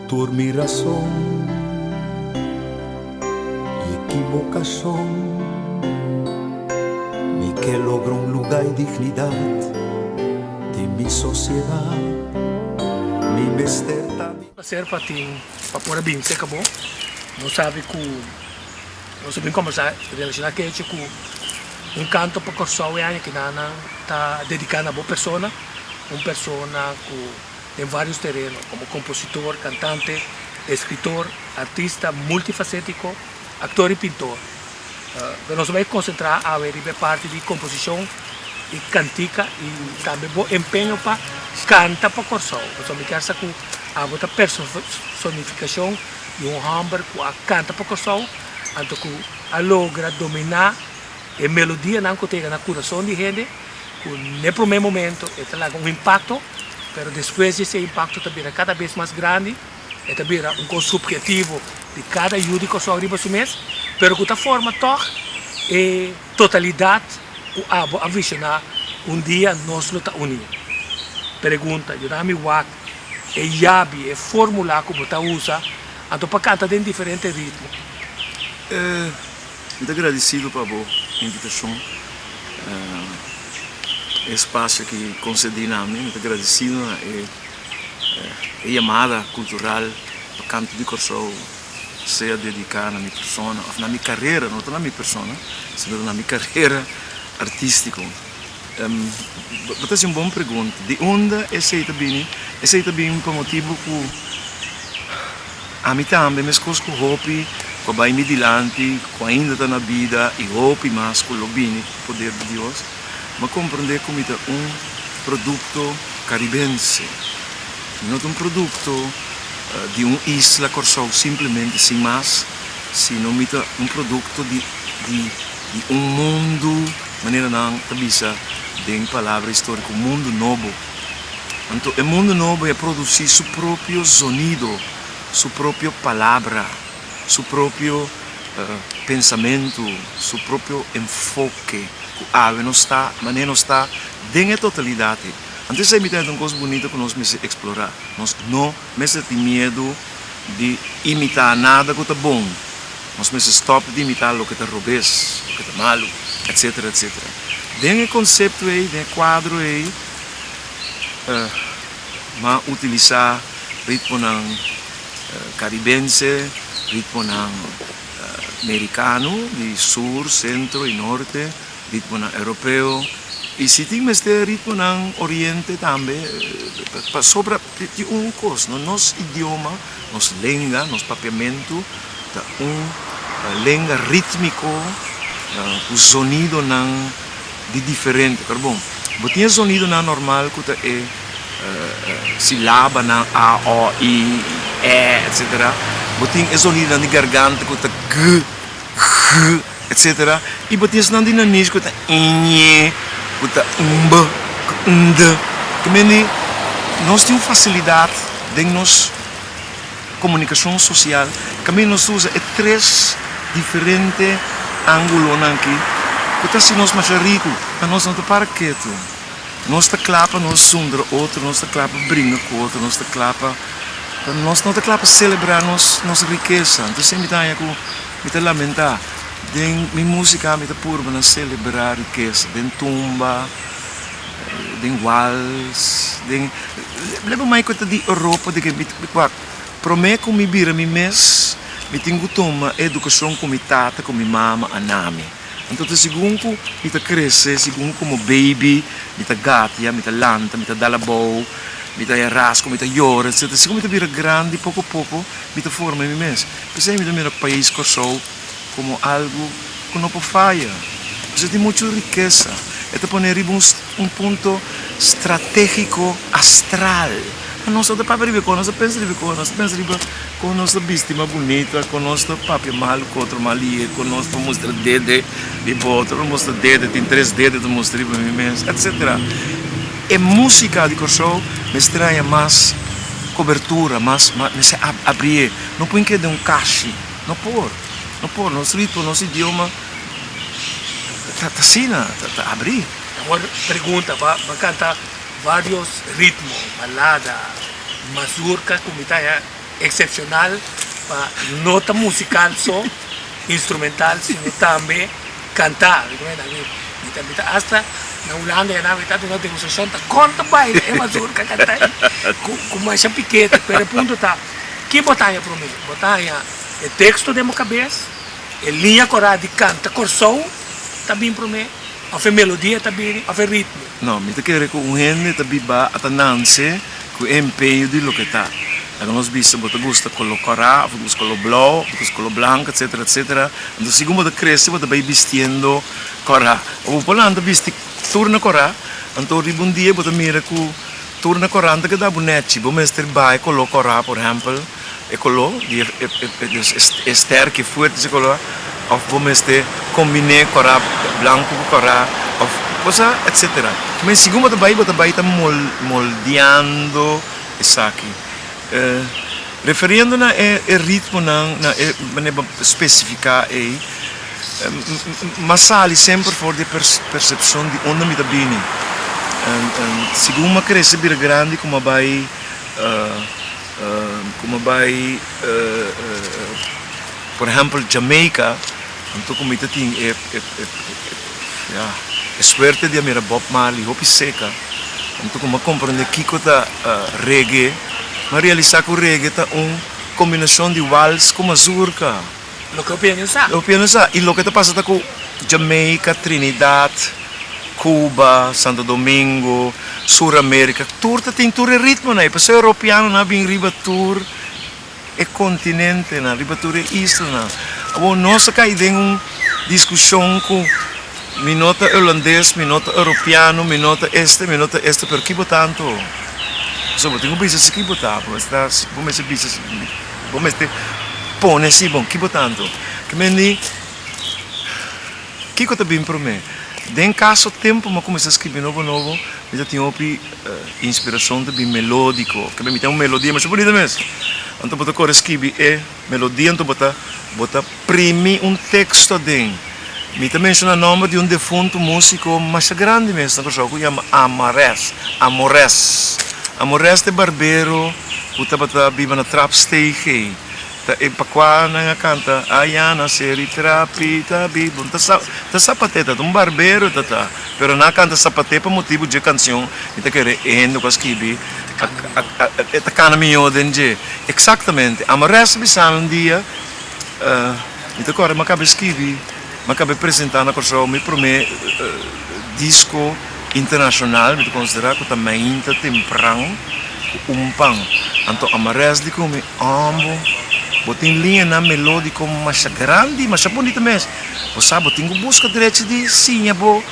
Tur mi rason i ekibokashon. Mi ke logra un lugá i dignidat den mi sosiedat. Mi mester ta mi. Placer pa tin pa por a bin cerca bo. Nos sabi cu nos a bin combersa relaciona cu hecho cu un canto pa Corsou e aña kinanan ta dedica na bo persona, un persona cu den varios tereno como compositor, cantante, escritor, artista multifacetico, actor y pintor. Pero nos a bay concentra awe riba e parti di composicion y cantica y tambe bo empeño pa canta pa Corsou. Pasobra mi kier sa cu abo ta personificacion di un homber cu a canta pa Corsou anto cu a logra domina e melodianan cu ta yega na curason di hende cu n'e prome momento e ta laga un impacto, pero despues di ese impacto ta bira cada bes mas grandi, e ta bira un cos subjetivo di cada yu di Kòrsou riba su mes, pero cu ta forma tog e totalidad cu abo a visiona un dia nos lo ta uni. Pregunta, Yuda mi wak e yabi, e formula cu bo ta usa anto pa canta den diferente ritmo? Mi ta gradisido pa bo invitashon, e espasio ki konsedí na mi. Mi ta gradisido na e yamada kultural pa Kanto di Kòrsou sea dediká na mi persona òf na mi karera, no ta na mi persona, sino ta na mi karera artístiko. Bo ta hasi un bon pregunta. Di unda esei ta bini? Esei ta bini pa motibu ku. Ami tambe, meskos ku hopi ku a bai mi dilanti, ku ainda ta na bida i hopi mas ku lo bini ku poder di Dios, mi a komprendé ku mi ta un produkto karibense. Mi no ta un produkto di un isla Kòrsou simplemente sin mas, sino mi ta un produkto di di di un mundu, manera nan ta bisa den palabra históriko, mundu nobo. Anto e mundu nobo e a produsí su propio zonido, su propio palabra, su propio pensamentu, su propio enfoke ku awe nos ta manera nos ta den e totalidat ei. Anto esei mi ta hasi un kos bunita ku nos mester eksplorá. Nos no mester tin miedu di imitá nada ku ta bon. Nos mester stòp di imitá loke ta robes, loke ta malu, etsetera, etsetera. Den e konsepto ei, den e kuadro ei, M'a utilisá ritmonan karibense, ritmonan merikano di sur, sentro i norte, ritmonan europeo i si tin mester ritmonan oriente tambe pasobra tin un kos no nos idioma, nos lenga, nos papiamentu ta un lenga ritmiko ku zonidonan. di diferente pero bon bo tin e zonidonan normal ku ta e silabanan a o i e etcetera bo tin e zonidonan di garganta ku ta g g etcetera i bo tin esnan di nanish ku ta ñ ku ta mb ku nd ke mende nos tin un fasilidat den nos Komunikashon sosial kaminda nos ta usa e tres diferente angulonan aki ku ta hasi nos masha riku, ma nos no ta para ketu. Nos ta kla pa nos zundra otro, nos ta kla pa bringa ku otro, nos ta kla pa, pero nos no ta kla pa selebrá nos nos rikesa. Entonces mi ta haña ku mi ta lamentá. Den mi músika mi ta purba na selebrá rikesa den tumba. Den wals, den leba mai ku ta di Europa di ke mi wak prome ku mi bira mi mes mi tin ku tuma e edukashon ku mi tata ku mi mama a na mi. Anto ta segun ku mi ta krese segun komo baby mi ta gatia, mi ta lanta, mi ta dal abou, mi ta haña rasku, mi ta yora etcetera. Segun mi ta bira grandi poko poko mi ta forma mi mes. P'esei mi ta mira pais Kòrsou komo algu ku no por faya. Pasobra tin muchu rikesa. E ta pone riba un punto stratégiko astral. Ma nos no ta papia riba e kos, nos ta pensa riba e kos, nos ta pensa riba kon nos ta bisti mas bunita, kon nos ta papia malu ku otro mal lihe, kon nos ta mustra dede riba otro, no mustra dede, tin tres dede ta mustra riba mi mes, etsetera. E músika di Kòrsou mester haña mas kobertura, mas mester abrié. No por keda den un kashi. No por, no por, nos ritmo, nos idioma ta ta asina, ta ta abrí. Awor pregunta, ba ba canta varios ritmo, balada, mazurka cu mi ta haña. eksepshonal pa no ta musikal so, instrumental, sino tambe kantá. Mi ta mi ta asta na Hulanda ya nan mi ta duna demostrashon ta kon ta baila e mazurka kantá ku ku masha pikete. Pero e punto ta, ki bo ta haña promé? Bo ta haña e teksto den bo kabes, e liña korá di kanta Kòrsou ta bin promé, òf e melodia ta bini, òf e ritmo? No, mi ta kere ku un hende ta biba a ta nanse ku e empeño di loke ta. Laga nos bisa bo ta gusta kolo kòrá òf bo ta gusta kolo blou, bo ta gusta kolo blanku etsetera etsetera. Anto segun bo ta krese bo ta bai bistiendo kòrá. Bo por lanta bisti tur na kòrá, anto riba un dia bo ta mira ku tur na kòrá no ta keda bo nèchi. Bo mester bai kolo kòrá por ehèmpel e kolo di e sterk e fuerte si kolo òf bo mester kombiné kòrá blanku ku kòrá òf bo sa etsetera. Men segun bo ta bai bo ta bai ta moldeando esaki. Referiendo na e ritmonan na e manera bo spesifiká ei m'a sali semper for di e persepshon di unda mi ta bini. Segun m'a krese bira grandi ku m'a bai Ku mi bai por ehèmpel Jamaica anto ku mi ta tin e ya e suerte di a mira Bob Marley hopi seka anto ku mi a komprende kiko ta reggae mi a realisá ku reggae ta un kombinashon di wals ku mazurka. Loke hopi hende no sa. Loke hopi hende no sa i loke ta pasa ta ku Jamaica, Trinidad, Cuba, Santo Domingo, Sur America, tur ta tin tur e ritmonan ei. Pasobra e europeanonan a bin riba tur e kontinentenan, riba tur e islanan. Awor nos a kai den un diskushon ku mi no ta holandes, mi no ta europeano, mi no ta este, mi no ta este, pero ki bo ta anto? Pasobra bo tin ku bisa si ki bo ta, bo mester bisa si. Bo mester pone si bon ki bo ta anto. Ke men di, Kiko ta bin prome? Den kaso tempu mi a kuminsá skribi nobo nobo, mi ta tin hopi inspirashon ta bin melodiko. Ke men mi tin un melodia masha bunita mes. Anto bo ta kore skribi e melodia anto bo ta bo ta primi un teksto aden. Mi ta menshoná nòmber di un defuntu músiko masha grandi mes na Kòrsou ku yama Amarès, Amores. Amores ta e barbero ku tabata biba na Trapsteeg ei. Ta e pa kua nan a kanta Ayana seri trapi ta bibu. Ta sa ta sapaté ta un barbero ta ta. Pero nan a kanta sapaté pa motibu dje kanshon mi ta kere e hende ku a skibi a a e ta kana mihó den dje. Eksaktamente Amores a bisa mi un dia. Mi ta kòrda mi a kaba skibi, mi a kaba presentá na Kòrsou mi promé disko internashonal, mi ta konsiderá ku ta mainta tempran ku un pan. Anto Amarés di ku mi, Òmbo, bo tin liñanan melódiko masha grandi, masha bunita mes. Bo sa bo tin ku buska derecho di siña bo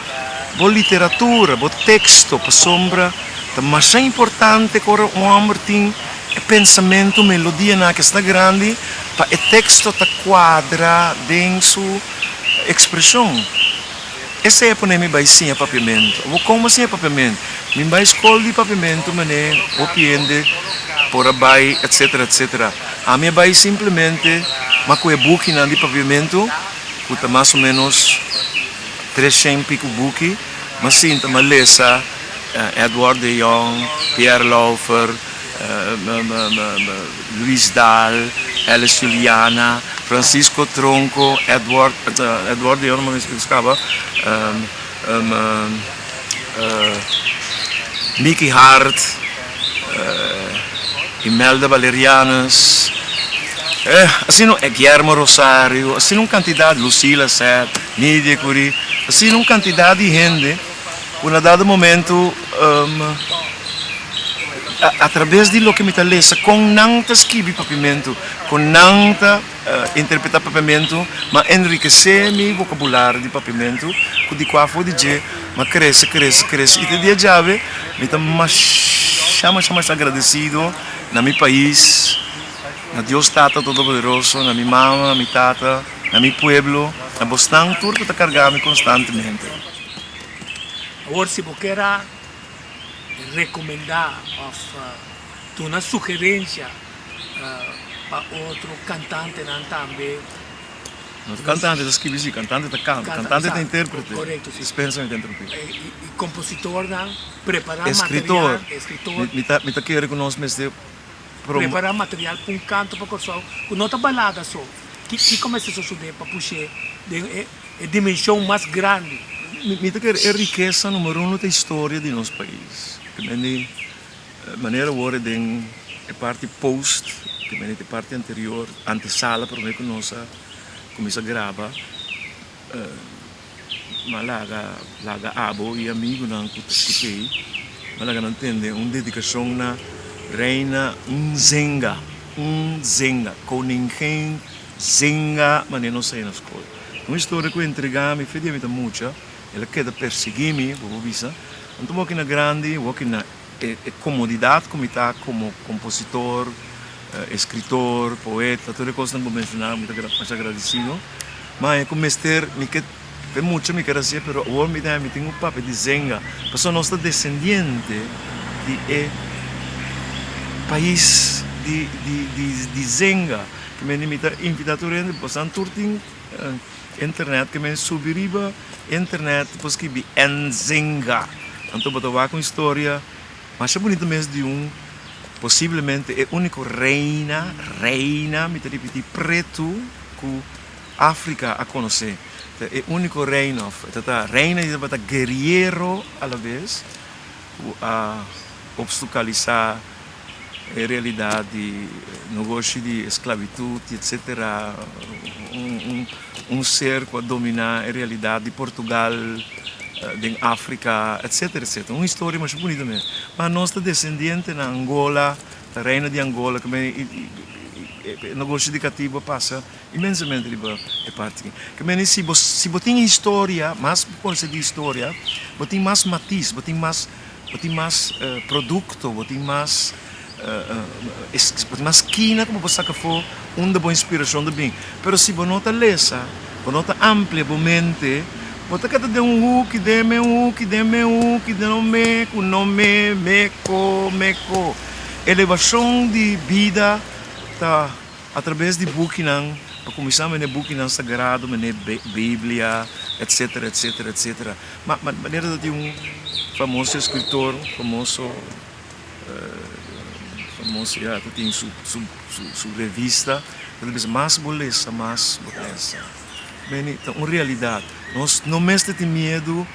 bo literatura, bo teksto, pasobra ta masha importante ku ora un hòmber tin E pensamentu, melodianan aki asina grandi pa e teksto ta kuadra den su ekspreshon. Esei a pone mi bai siña papiamentu. Awor kon bo siña papiamentu? Mi bai skol di papiamentu manera hopi hende por a bai etsetera etsetera. Ami a bai simplemente ma ku e bukinan di papiamentu ku ta mas o ménos treshen piku buki, m'a sinta m'a lesa Edward de Jong, Pierre Lauffer, Luis Daal, Alice Juliana, Francisco Tronco, Edward, Edward de Jong no me escapa, Mickey Hart, Imelda Valerianus, asina Guillermo Rosario, asina un cantidad, Lucila Seth, Nidia Curie, asina un cantidad di hende. Ku na dado momento atrabes di loke mi ta lesa kon nan ta skibi papiamentu, kon nan ta interpretá papiamentu, m'a enrikesé mi vokabulario di papiamentu ku di kua for di dje m'a krese, krese, krese i te dia djawe mi ta masha, masha, masha agradesido na mi pais, na Dios Tata Todopoderoso, na mi mama, mi tata, na mi pueblo, na bosnan tur ku ta karga mi konstantemente. Awor si bo kier a recomenda of duna sugerencia pa otro cantantenan tambe. No ta cantante ta scribi si, cantante ta canta, cantante ta interprete. Correcto si. Dispensa mi ta interrumpi. Y compositornan prepara material, escritor. Mi ta, mi ta kere cu nos mester. Prepará material pa un kanto pa Kòrsou ku no ta balada so. Kiko mester sosodé pa push'é den e dimenshon mas grandi? Mi ta kere e rikesa numero uno ta historia di nos pais. Ke men di manera awor den e parti post, ke men di e parti anterior, antesala promé ku nos a kuminsá graba. M'a laga laga abo i amigunan ku ta ei, m'a laga nan tende un dedikashon na Reina Nzinga, Nzinga, Koningin Zinga, manera nos sa ei na skol. Un historia ku entregá mi fe dia mi ta mucha, el a keda persiguí mi, bo por bisa. Anto bo aki na grandi, bo aki na e komodidat ku mi ta komo kompositor, eskritor, poeta, tur e kosnan ku bo menshoná, mi ta masha agradesido. Ma e ku mester mi ke fe mucho mi ker hasié pero awor mi ta mi tin un papia di zenga pasobra nos ta desendiente di e pais di di di di zenga ke mende mi ta invitá tur hende pasobra nan tur tin internet ke men subi riba internet por skibi Nzinga anto bo ta wak un historia masha bunita mes di un posiblemente e úniko reina reina mi ta ripití pretu. Ku Afrika a konosé. Ta e úniko reina òf e ta ta reina i tabata guerriero alabes ku a opstukalisá e realidat di nogoshi di esklabitut i etsetera. Un ser ku a dominá e realidat di Portugal den Afrika etsetera etsetera. Un historia masha bunita mes. Ma nos ta desendiente na Angola. Ta reina di Angola ku men e negoshi di katibu a pasa inmensamente riba e parti aki. Ke men si bo si bo tin historia, mas bo konosé di historia, bo tin mas matis, bo tin mas bo tin mas produkto, bo tin mas bo tin mas skina ku bo por saka afó unda bo inspirashon ta bin. Pero si bo no ta lesa, bo no ta amplia bo mente, bo ta keda den un huki, den me huki, den me huki, den no me ku no me, me ko, me ko. Elevashon di bida ta atrabes di bukinan, pa kuminsá mene bukinan sagrado, mene Biblia, etsetera, etsetera, etsetera. Ma manera ta tin un famoso eskritor, famoso. Famoso ya ta tin su su su revista ta bisa mas bo lesa mas bo pensa. Meni ta un realidad nos no mester tin miedu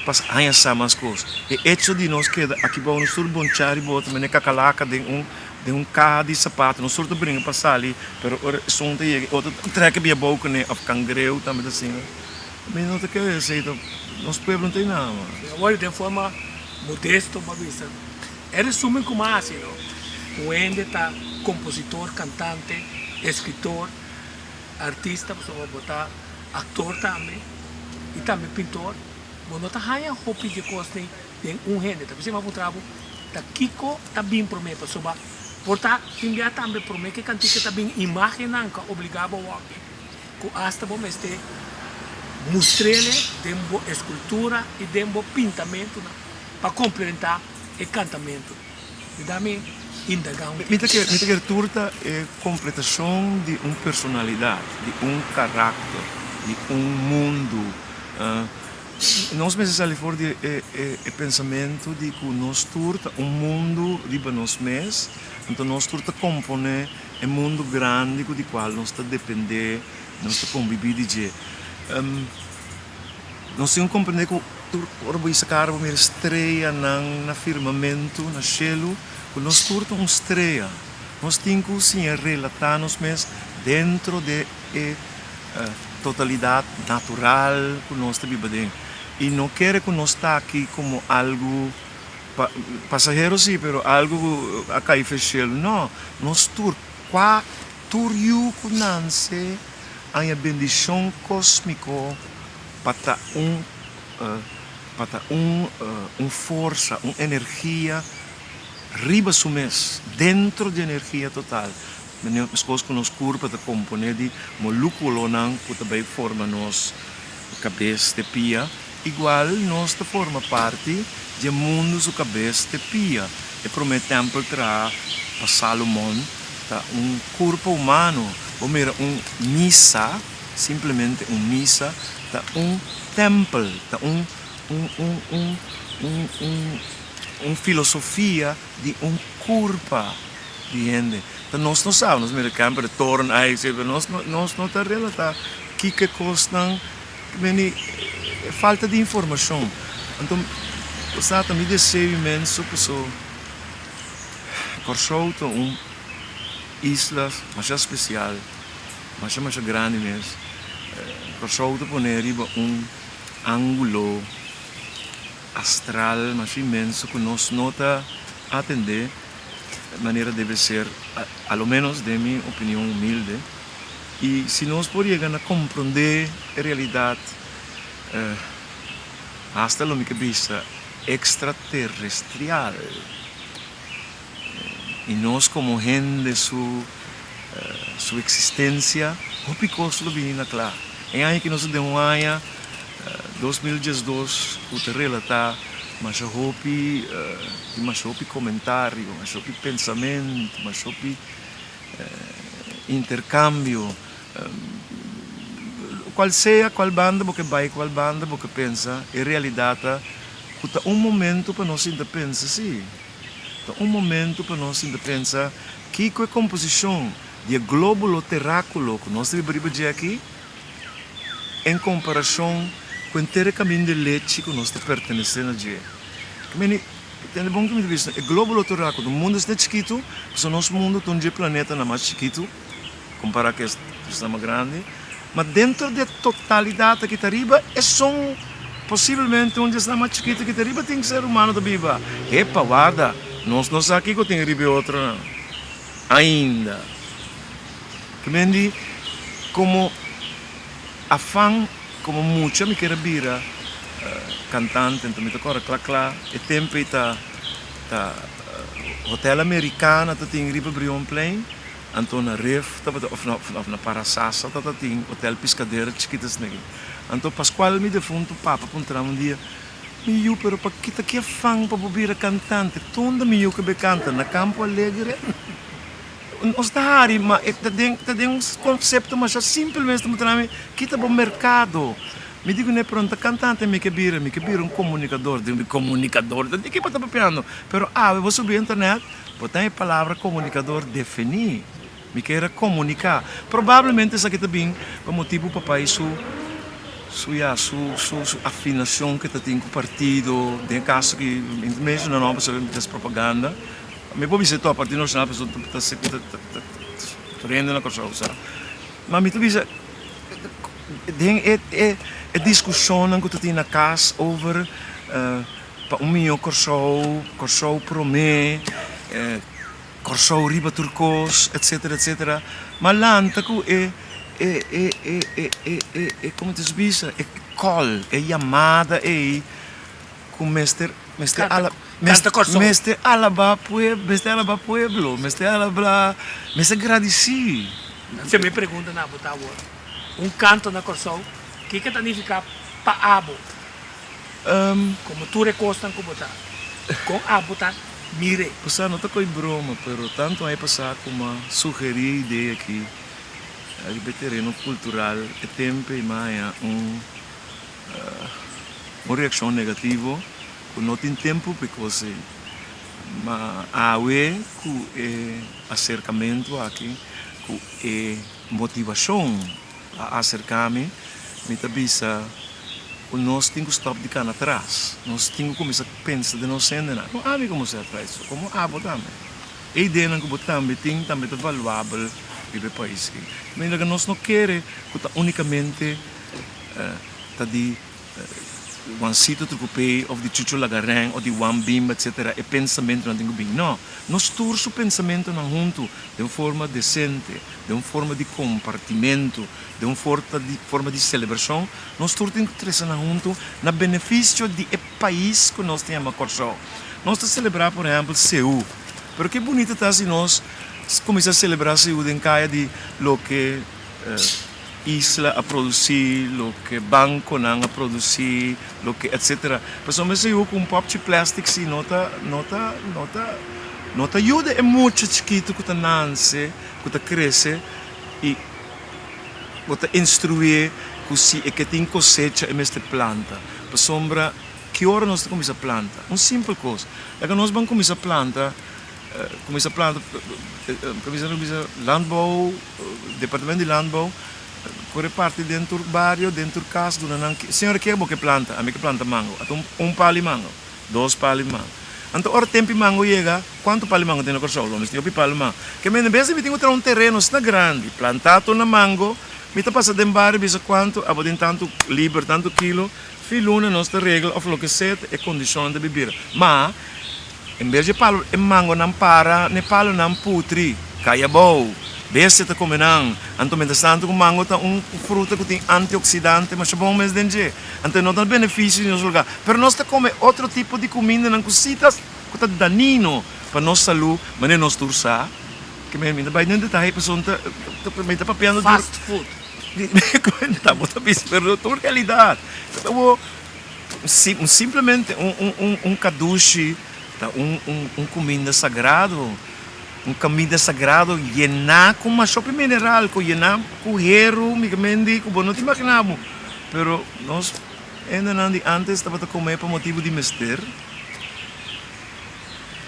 pa haña sa mas cos. E hecho di nos keda aki bao nos tur boncha riba otro mene kakalaka den un den un kaha di sapato nos tur ta bringa pa sali pero ora esun ta yega e otro ta trek bia bao kune of kangreu tambe ta asina. Mi no ta kere esey ta nos pueblo no ta nada mas. Awor den forma Modesto bo a bisa. E resumen ku mi a hasi no, un hende ta kompositor, kantante, eskritor, artista pasobra bo ta aktor tambe i tambe pintor, bo no ta haña hopi dje kosnan den un hende. Ta bisa mi a puntra bo ta kiko ta bin promé pasobra por ta tin bia tambe promé ke kantika ta bin imágennan ku a obligá bo wòrdu. Ku asta bo mester mustr'ele den bo eskultura i den bo pintamentunan pa komplementá e kantamentu. Yuda mi indagá un Mi ta kere, mi ta kere tur ta e kompletashon di un personalidat, di un karakter, di un mundu. Nos mester sali for di e e pensamentu di ku nos tur ta un mundu riba nos mes, anto nos tur ta komponé E mundu grandi ku di kual nos ta dependé, nos ta kombibí di dje. Nos tin ku komprendé ku tur ora bo hisa kara bo mira streanan na firmamentu, na shelu, ku nos tur ta un strea. Nos tin ku siña relatá nos mes dentro de e totalidat natural ku nos ta biba den. I no kere ku nos ta aki komo algu. Pasahero si, pero algo ku a kai fe shelu no. Nos tur, kua tur yu ku nanse haña bendishon kosmiko pa ta un pa ta un un forsa, un energia riba su mes, dentro di energia total. Meskos ku nos kurpa ta komponé di molúkulonan ku ta bai forma nos kabes te pia. Igual nos ta forma parti dje mundu su kabes te pia. E promé tèmpel traha pa Salomon ta un kurpa humano. Bo mira un misa, simplemente un misa, ta un tèmpel, ta un un un un un un un filosofia di un kurpa. di hende. Ta nos no sa, nos mira camper de toren ai, pero nos no nos no ta relata kiko e kosnan meni e falta di informashon. Anto sa ta mi deseo inmenso paso Kòrsou ta un isla masha spesial, masha masha grandi mes. Kòrsou ta pone riba un ángulo astral masha inmenso ku nos no ta atendé manera debe ser, a lo menos den mi opinion humilde. I si nos por yega na komprondé e realidat, hasta lo mi ke bisa extraterrestrial, i nos komo hende su su eksistensia, hopi kos lo bini na kla. E aña ki nos ta den un aña 2012 ku ta relatá masha hopi, tin masha hopi komentario, masha hopi pensamentu, masha hopi interkambio. Kual sea kual banda bo ke bai, kual banda bo ke pensa, e realidat ta ku ta un momento pa nos sinta pensa si. Ta un momento pa nos sinta pensa kiko e komposishon di e glóbulo terrákulo ku nos ta biba riba dje aki en komparashon ku henter e kaminda di lechi ku nos ta pertenesé na dje. Tende bon ku mi ta bisa, e glóbulo terrákulo, mundu esne chikitu, pasobra nos mundu ta un dje planetanan mas chikitu. Compara cu esnan mas grandi, ma dentro di e totalidad aki ta riba, esun posiblemente un di esnan mas chikito ki ta riba tin ser humano ta biba. Epa, warda, nos no sa kico tin riba e otronan ainda. Ki men di, como afan, como mucha mi kier a bira cantante, enton mi ta corda cla cla e tempo ei ta ta Hotel Americana ta tin riba Brionplein. Anto na Rif tabata of na of na Parasasa tabata tin hotel Piscadera chikito asina aki. Anto Pascual mi defunto papa puntra mi un dia, Mi yu pero pa kita ki afan pa bo bira cantante? Tonda mi yu ke be canta? Na Campo Alegre? Nos ta hari ma e ta den ta den un concepto masha simpel mes ta puntra mi, Kita bo mercado? Mi di cune pero no ta cantante mi ke bira, mi ke bira un comunicador. Di comunicador? Di ke bo ta papiando? Pero awe bo subi internet. Bo ta e palabra komunikador definí. Mi kier a komuniká. Probablemente esaki ta bin pa motibu papai su su ya su su su afinashon ke ta tin ku partido. Den e kaso ki mi ta menshoná no pasobra mi ta hasi propaganda. Mi por bisa tòg Partido Nashonal pasobra ta ta ta ta tur hende na Kòrsou sa. Ma mi ta bisa den e e e diskushonnan ku ta tin na kas over. Pa un mihó Kòrsou, Kòrsou promé, Kòrsou riba tur kos, etsetera, etsetera. Ma lanta ku e, e, e, e, e, e, e, e, komo ta bisa, e kòl, e yamada ei ku mester, mester ala, mester alabá pueblo, mester alabá pueblo, mester alabá, mester gradisí. Si mi pregunta na abo ta awor, un kanto na Kòrsou, kiko ta nifiká pa abo? Komo tur e kosnan ku bo ta, kon abo ta mir'é? Pasá no ta ko'i broma, pero tantu aña pasá ku m'a sugerí e idea aki riba e tereno kultural, e tempu ei m'a haña un un reakshon negativo ku no tin tempu pa e kos ei. Ma awe ku e aserkamentu aki, ku e motivashon a aserká mi, mi ta bisa ku nos tin ku stòp di kana atras. Nos tin ku kuminsá pensa den nos hendenan. No ami komo ser traiso, komo abo tambe. E ideanan ku bo tambe tin tambe ta valuabel riba e pais aki. Manera ku nos no kere ku ta únikamente ta di Juancito Trucupey òf di Chucho Lagaren òf di Juan Bimba etsetera e pensamentunan tin ku bin. No, nos tur su pensamentunan huntu den un forma desente, den un forma di kompartimentu, den un forma di selebrashon, nos tur tin ku trese nan huntu na benefisio di e pais ku nos ta yama Kòrsou. Nos ta selebrá por ehèmpel Seú, pero ke bunita ta si nos kuminsá selebrá Seú den kaya di loke Isla a produsí, loke bankonan a produsí, loke etsetera. Pasobra Seú ku un pòpchi plèstik si no ta no ta no ta no ta yuda e mucha chikitu ku ta nanse, ku ta krese i bo ta instruié ku si e ke tin kosecha e mester planta. Pasobra ki ora nos ta kuminsá planta? Un simpel kos. Laga nos ban kuminsá planta. Kuminsá planta, kuminsá kuminsá landbouw, departamento di landbouw kore parti den tur bario, den tur kas duna nan, señora ke bo ke planta? Ami ke planta mango. Ata un pali mango, dos pali mango. Anto ora tempi mango yega, kuantu pali mango tin na Kòrsou? Lo mester hopi pali mango. Ke mende bes di mi tin ku traha un tereno asina grandi, planta tur na mango, mi ta pasa den bario bisa kuantu abo tin tantu liber, tantu kilo, fi luna nos ta regla òf loke sea e kondishonnan ta bibira. Ma. En bes di e palu e mangonan para na e palunan putri, kai abou. Bestia ta kome nan. Anto mientras tanto ku mango ta un fruta ku tin antioksidante masha bon mes den dje. Anto e no ta benefisio di nos luga. Pero nos ta kome otro tipo di kumindanan ku si ta ku ta danino pa nos salu, manera nos tur sa. Ke mi ta bai den detaye pasobra mi ta papiando di. Fast food. Ta bo ta bisa pero tur realidat. Simplemente un kadushi ta un kuminda sagrado, un kaminda sagrado yená ku mashopi mineral, ku yená ku heru, mi ke mendi ku bo no ta imaginá bo. Pero nos hendenan di ántes tabata kome pa motibu di mester.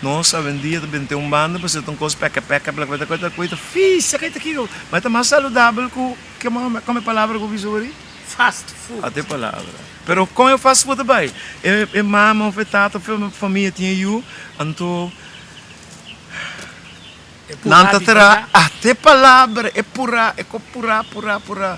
Nos awendia ta bente un banda pasobra ta un kos pèkè pèkè, ta fisia, ta kiko, ma e ta mas saludabel ku kome palabra ku bisa ori. Fast food. Ate palabra. Pero kon e fast food ta bai? E mama of e tata of e famia tin e yu, anto nan ta traha ate palabra, e purá, e ko purá, purá, purá.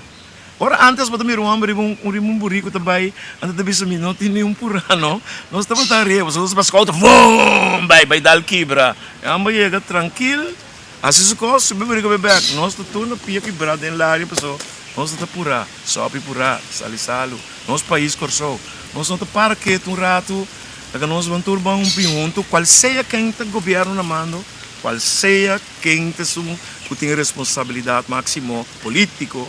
Ora antes bo ta mira un homber riba un riba un buriku ta bai, anto ta bisa mi no tin ni un purá no. Nos tabata riba, pasobra nos ta skouta vuum bai bai dal kibra. E homber yega trankil. Hasi su kos, subi buriku bai bek. Nos ta tur na pia kibrá den laria paso nos no ta purá. Sòpi purá, sali salu. Nos pais Kòrsou. Nos no ta para ketu un ratu, laga nos ban tur ban un bin huntu, kual sea ken ta gobièrnu na mando, kual sea ken ta esun ku tin responsabilidat máksimo polítiko,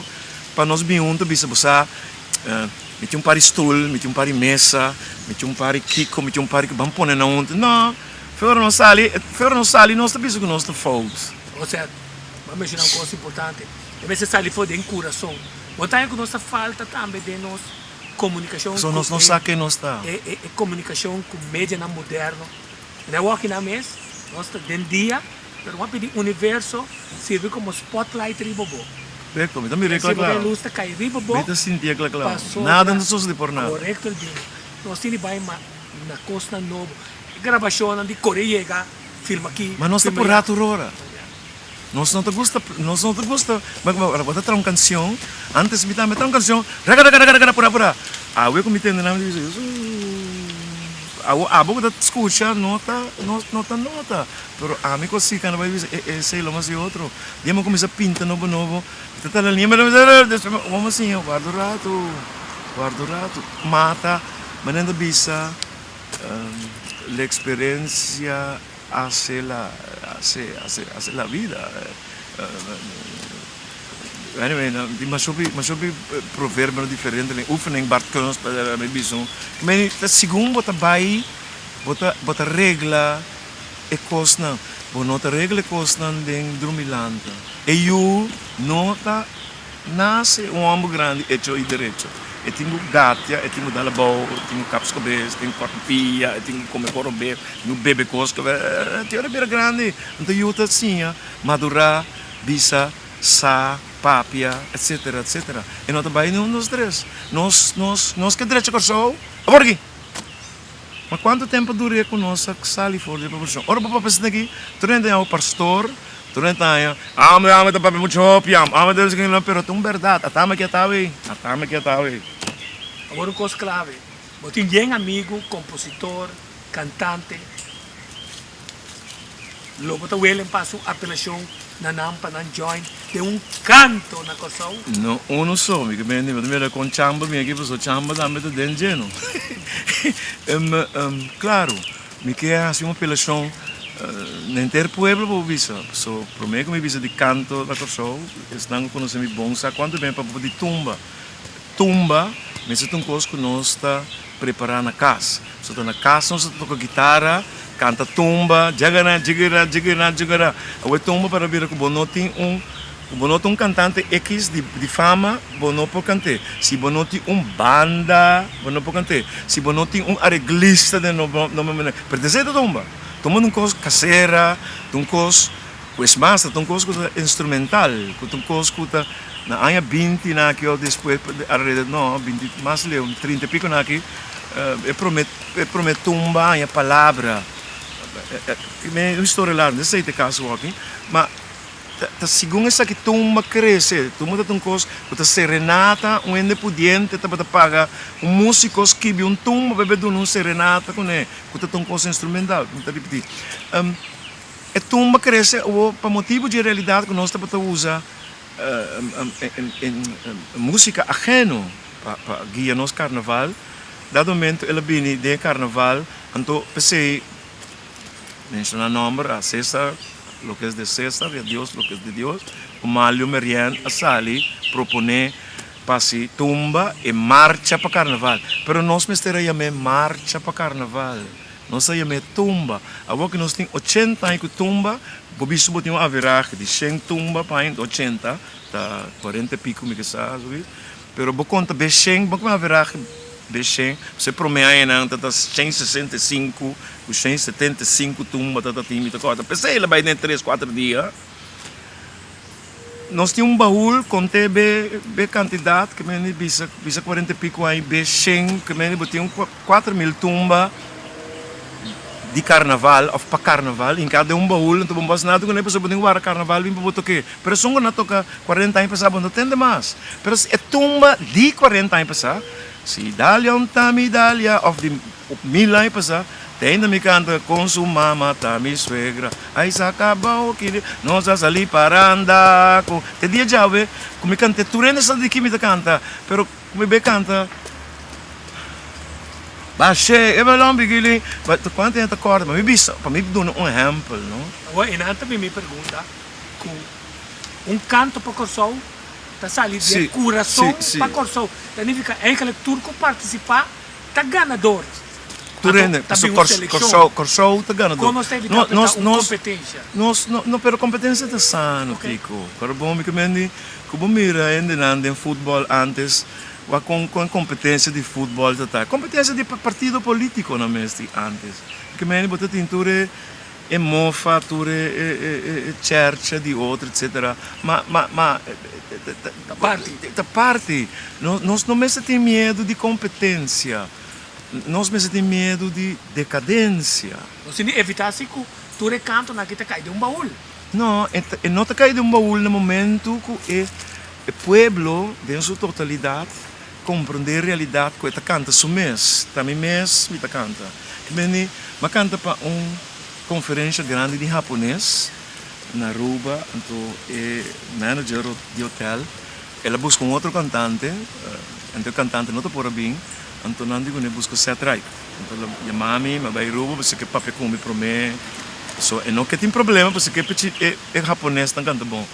pa nos bin huntu bisa bo sa, mi tin un par di stul, mi tin un par di mesa, mi tin un par di kiko, mi tin un par di ban pone nan huntu. No! Fora nos sali, fora nos sali nos ta bisa ku nos ta fout. Osea, bo a menshoná un kos importante. E mester sali for den kurason. Bo ta haña ku nos ta falta tambe den nos komunikashon Pasobra nos no sa ken nos ta. E e komunikashon ku medianan moderno. En e wòkinan mes, nos ta den dia, pero bo a pidi universo sirbi komo spotlight riba bo. Korekto, mi ta mira e kla kla. E lus ta kai riba bo. Mi ta sinti e kla kla. Nada no ta sosodé por nada. Korekto, Elvino. Nos tin di bai na kosnan nobo. E grabashonnan di kore yega filma aki. Ma nos ta por rato rora. Nos no ta gusta, nos no ta gusta, ora bo ta traha un kanshon, antes mi tambe traha un kanshon, raga raga raga raga pura pura. Awe ku mi tende nan mi ta bisa, awo abo ku ta skucha no ta no ta nota, pero ami ku a sika nan bai bisa e esei lo mas e otro. Dia mi a kuminsá pinta nobo nobo, mi ta tala liña despues mi a siña warda un ratu, warda un ratu, mata, manera nan ta bisa. La experiencia hace la hace hace hace la vida anyway tin mas hopi mas hopi proverbionan diferente den oefening Bart Kunst mi bisa un meni ta segun bo ta bai bo ta bo ta regla e kosnan bo no ta regla e kosnan den drumilanta e yu no ta Nase un homber grandi hecho y derecho. E tin cu gatia, e tin cu dal abao, e tin cu kap su cabes, e tin cu corta pia, e tin cu come cos robes, e tin cu bebe cos cu te ora e bira grandi. Anto yu ta siña madura, bisa, sa, papia, etcetera, etcetera. E no ta bay ni un, dos, tres. Nos, nos, nos ke drecha Corsou awor aki. Ma cuanto tempo dure cu nos a sali for di e proporcion? Ora bo papia esaki, tur hende a pastor, tur hende ta haña, ame, ame ta papia mucho hopi, ame, ame ta esaki, pero ta un berdad, atame aki atawe, atame aki atawe. Awor un cos clave, bo tin yen amigo, compositor, cantante, Lo bo ta welen pa su apelashon na nan pa nan join den un kanto na Kòrsou? No unu so, mi ke bende, mi ta mira kon chamba mi aki pasobra chamba tambe ta den dje no. Klaru, mi ke hasi un apelashon na henter pueblo pa bo bisa, pasobra promé ku mi bisa di kanto na Kòrsou, esnan ku konosé mi bon sa kuantu ben pa di tumba. Tumba mester ta un kos ku nos ta prepará na kas. So ta na kas nos ta toka gitara, kanta tumba, djagara, djigara, djigara, djigara. Awe tumba para bira ku bo no tin un, ku bo no ta un kantante ekis di di fama, bo no por kant'é. Si bo no tin un banda, bo no por kant'é. Si bo no tin un areglista den no no pero esei ta tumba. Tumba ta un kos kasera, ta un kos ku es mas ta un kos ku ta instrumental, ku ta un kos ku ta na aña binti na aki òf despues alrededor no binti mas leu trinta i piko na aki e prome e prome tumba haña palabra. Un historia largu, no esei ta e kaso aki, ma. Ta segun esaki tumba krese. Tumba ta un kos ku ta serenata un hende pudiente tabata paga un músiko skibi un tumba pa e duna un serenata kuné ku ta un kos instrumental. Mi ta ripití. E tumba krese awor pa motibu dje realidat ku nos tabata usa músika ajeno pa guia nos karnaval. Dado momento el a bini den e karnaval anto p'esei. Menciona nomber a Cesar lo que es de Cesar y a Dios lo que es de Dios. Omalio Merien a sali propone pa haci tumba e marcha pa carnaval. Pero nos mester a yam'e marcha pa carnaval. Nos a yam'e tumba. Awor cu nos tin ochenta aña cu tumba, bo bisto bo tin un averahe di shen tumba pa aña, ochenta ta cuarenta y pico mi ke sa, Pero bo konta be shen, bo kuma averahe be shen, pasobra e prome añanan ta ta 165 ku 175 tumba ta ta tin, mi ta kòrda. P'esei el a bai den tres kuater dia. Nos tin un bahul kont'é be be kantidat ke mende bisa bisa kuarenta i piko aña be shen ke mende bo tin un 4000 tumba di karnaval òf pa karnaval hinká den un bahul anto bo no por hasi nada kuné pasobra bo tin ku wara karnaval bin pa bo tok'é. Pero esun ku na toka kuarenta aña pasá bo no tende mas. Pero si e tumba di kuarenta aña pasá, si Dalia un ta mi Dalia òf di mil aña pasá, te ainda mi kanta kon su mama ta mi suegra ai sa kaba oki nos a sali paranda ku te dia djawe ku mi kant'é tur hende sa di ki mi ta kanta pero ku mi bai kanta Bashe e balon bigili kuantu hende ta kòrda pa mi bisa pa mi duna un ehèmpel no. Awor e nan ta bin mi pregunta ku un kanto pa Kòrsou ta sali di e kurason pa Kòrsou ta nifiká eigentlik tur ku partisipá ta ganador. Tur hende Ta bin un selekshon. Kòrsou ta ganador. Kon nos ta evitá ku ta un kompetensia? Nos no pero kompetensia ta sano Kiko. Pero bon mi ke mende ku bo mira hendenan den futbòl antes Wak kon kon e kompetensia di futbòl ta ta. Kompetensia di partido polítiko nan mes tin ántes. Ke meni bo ta tin tur e e mofa, tur e e e chèrcha di otro etsetera. Ma ma ma Ta parti. Ta parti. Nos nos no mester tin miedu di kompetensia. Nos mester tin miedu di dekadensia. Nos tin di evitá si ku tur e kantonan aki ta kai den un baul. No, e e no ta kai den un baul na momentu ku e E pueblo den su totalidat komprondé e realidat ku e ta kanta su mes. Ta mi mes mi ta kanta. Ki meni m'a kanta pa un konferensha grandi di hapones na Aruba, anto e manager di hotel el a buska un otro kantante, anto e kantante no ta por a bin, anto nan di kuné buska Seth Wright. Anto el a yama mi, m'a bai Aruba pasobra ke papia ku mi promé, pasobra e no ke tin problema pasobra ke e haponesnan kanta bon.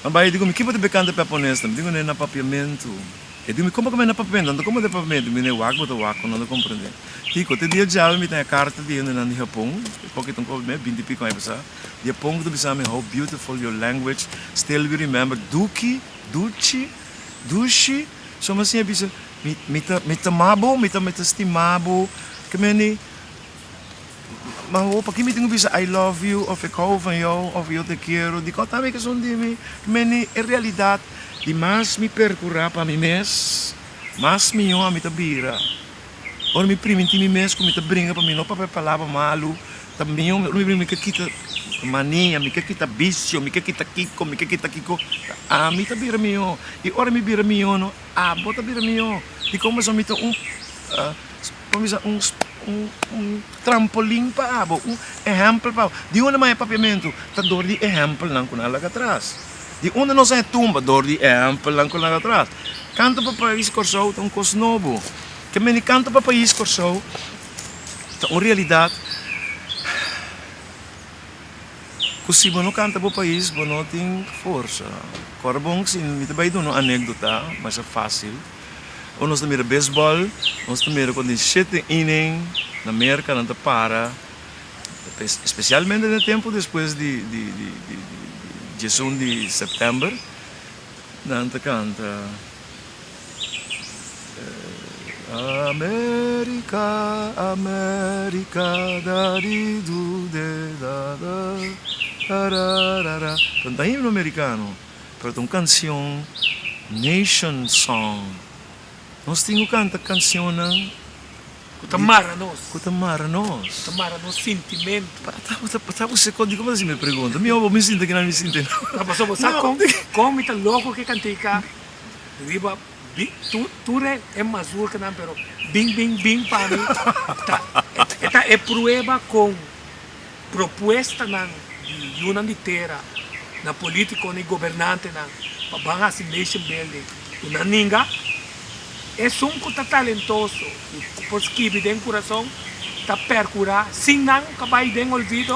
Mi bai digo mi kiba ta bekanta papones ta mi digo ne na papiamentu e digo mi como ku mi na papiamentu anto como ta papiamentu mi ne wak bo ta wak ku no ta comprende kiko te dia djawe mi ta karta di hendenan di Japon e poki ta un kopi binti piko aña pasa di Japon ku ta bisa mi how beautiful your language still we remember duki duchi dushi so mi a siña bisa mi mi ta mi ta ama bo mi ta mi ta stima bo ke meni. Ma ho paki mi tin ku bisa I love you of ik hou van jou of yo te quiero dikon tambe ke esun di mi meni e realidat di mas mi perkura pa mi mes mas mihó ami ta bira ora mi priminti mi mes ku mi ta bringa pa mi no papia palabra malu ta mihó ora mi bringa mi ke kita mania mi ke kita bisio mi ke kita kiko mi ke kita kiko ami ta bira mihó i ora mi bira mihó no abo ta bira mihó dikon pasobra mi ta un Por bisa un un trampolin pa abo, un ehèmpel pa abo. Di unda maya papiamentu? Ta dor di ehèmpelnan ku nan a laga atras. Di unda nos a e tumba? Dor di ehèmpelnan ku nan a laga atras. Kanto pa pais Kòrsou ta un kos nobo. Ke meni kanto pa pais Kòrsou ta un realidat ku si bo no kanta bo pais bo no tin forsa. Kòrda bon si mi ta bai duna un anekdota masha fásil. Ora nos ta mira beisbòl, nos ta mira ku den shete inning na Merka nan ta para, espesialmente den e tempu despues di diesun di sèptèmber, nan ta kanta. America, America, da di du de da da da ra ra ra. Pero no ta himno americano, pero ta un cancion nation song. Nos tin cu canta cancionnan Ku ta mara nos. Ku ta mara nos. Ku ta mara nos sintimentu. Ta bo se di como ta hasi mi pregunta? Mi obo mi sinti kinan mi sinti no. No pasobra bo sa kon kon mi ta loko ku e kantika riba tur e mazurkanan pero bin bin bin pa mi ta e ta e prueba kon propuestanan di yunan di tera na politikonan i gobernantenan pa ban hasi nation building ku nan ninga. Esun ku ta talentoso i ku por skibi den kurason ta perkurá sin nan ka bai den olvido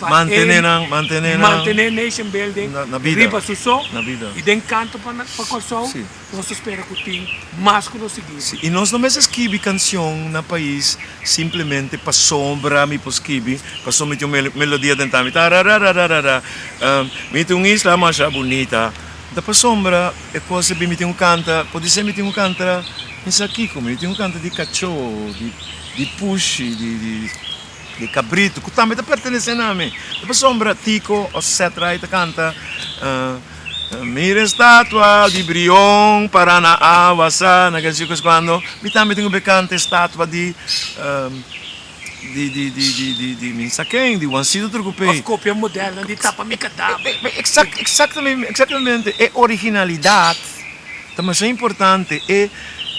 pa Mantené nan, mantené nan mantené nation building na bida, riba su so na bida. i den kanto pa pa Kòrsou. Sí. Nos ta spera ku tin mas ku nos sigui. Sí, i nos no mester skibi kansion na pais simplemente pasobra mi por skibi, pasobra mi tin un melodia den ta mi tararararara, mi tin un isla masha bunita. Ta pasobra e kos e bin mi tin ku kanta, podisé mi tin ku kanta mi sa kiko, mi tin ku kanta di kachó, di pushi, di kabritu, ku tambe ta pertenesé na mi. Ta pasobra Tico òf Setray ta kanta, Mira estatua di Brion para na awa sa na ke si kos kuando, mi tambe tin ku be kanta estatua di. Di di di di di di mi sa ken, di Juancito Trucupé. Of copia modelnan di tapa mi kadaver. Exact exactamente exactamente e originalidad ta masha importante e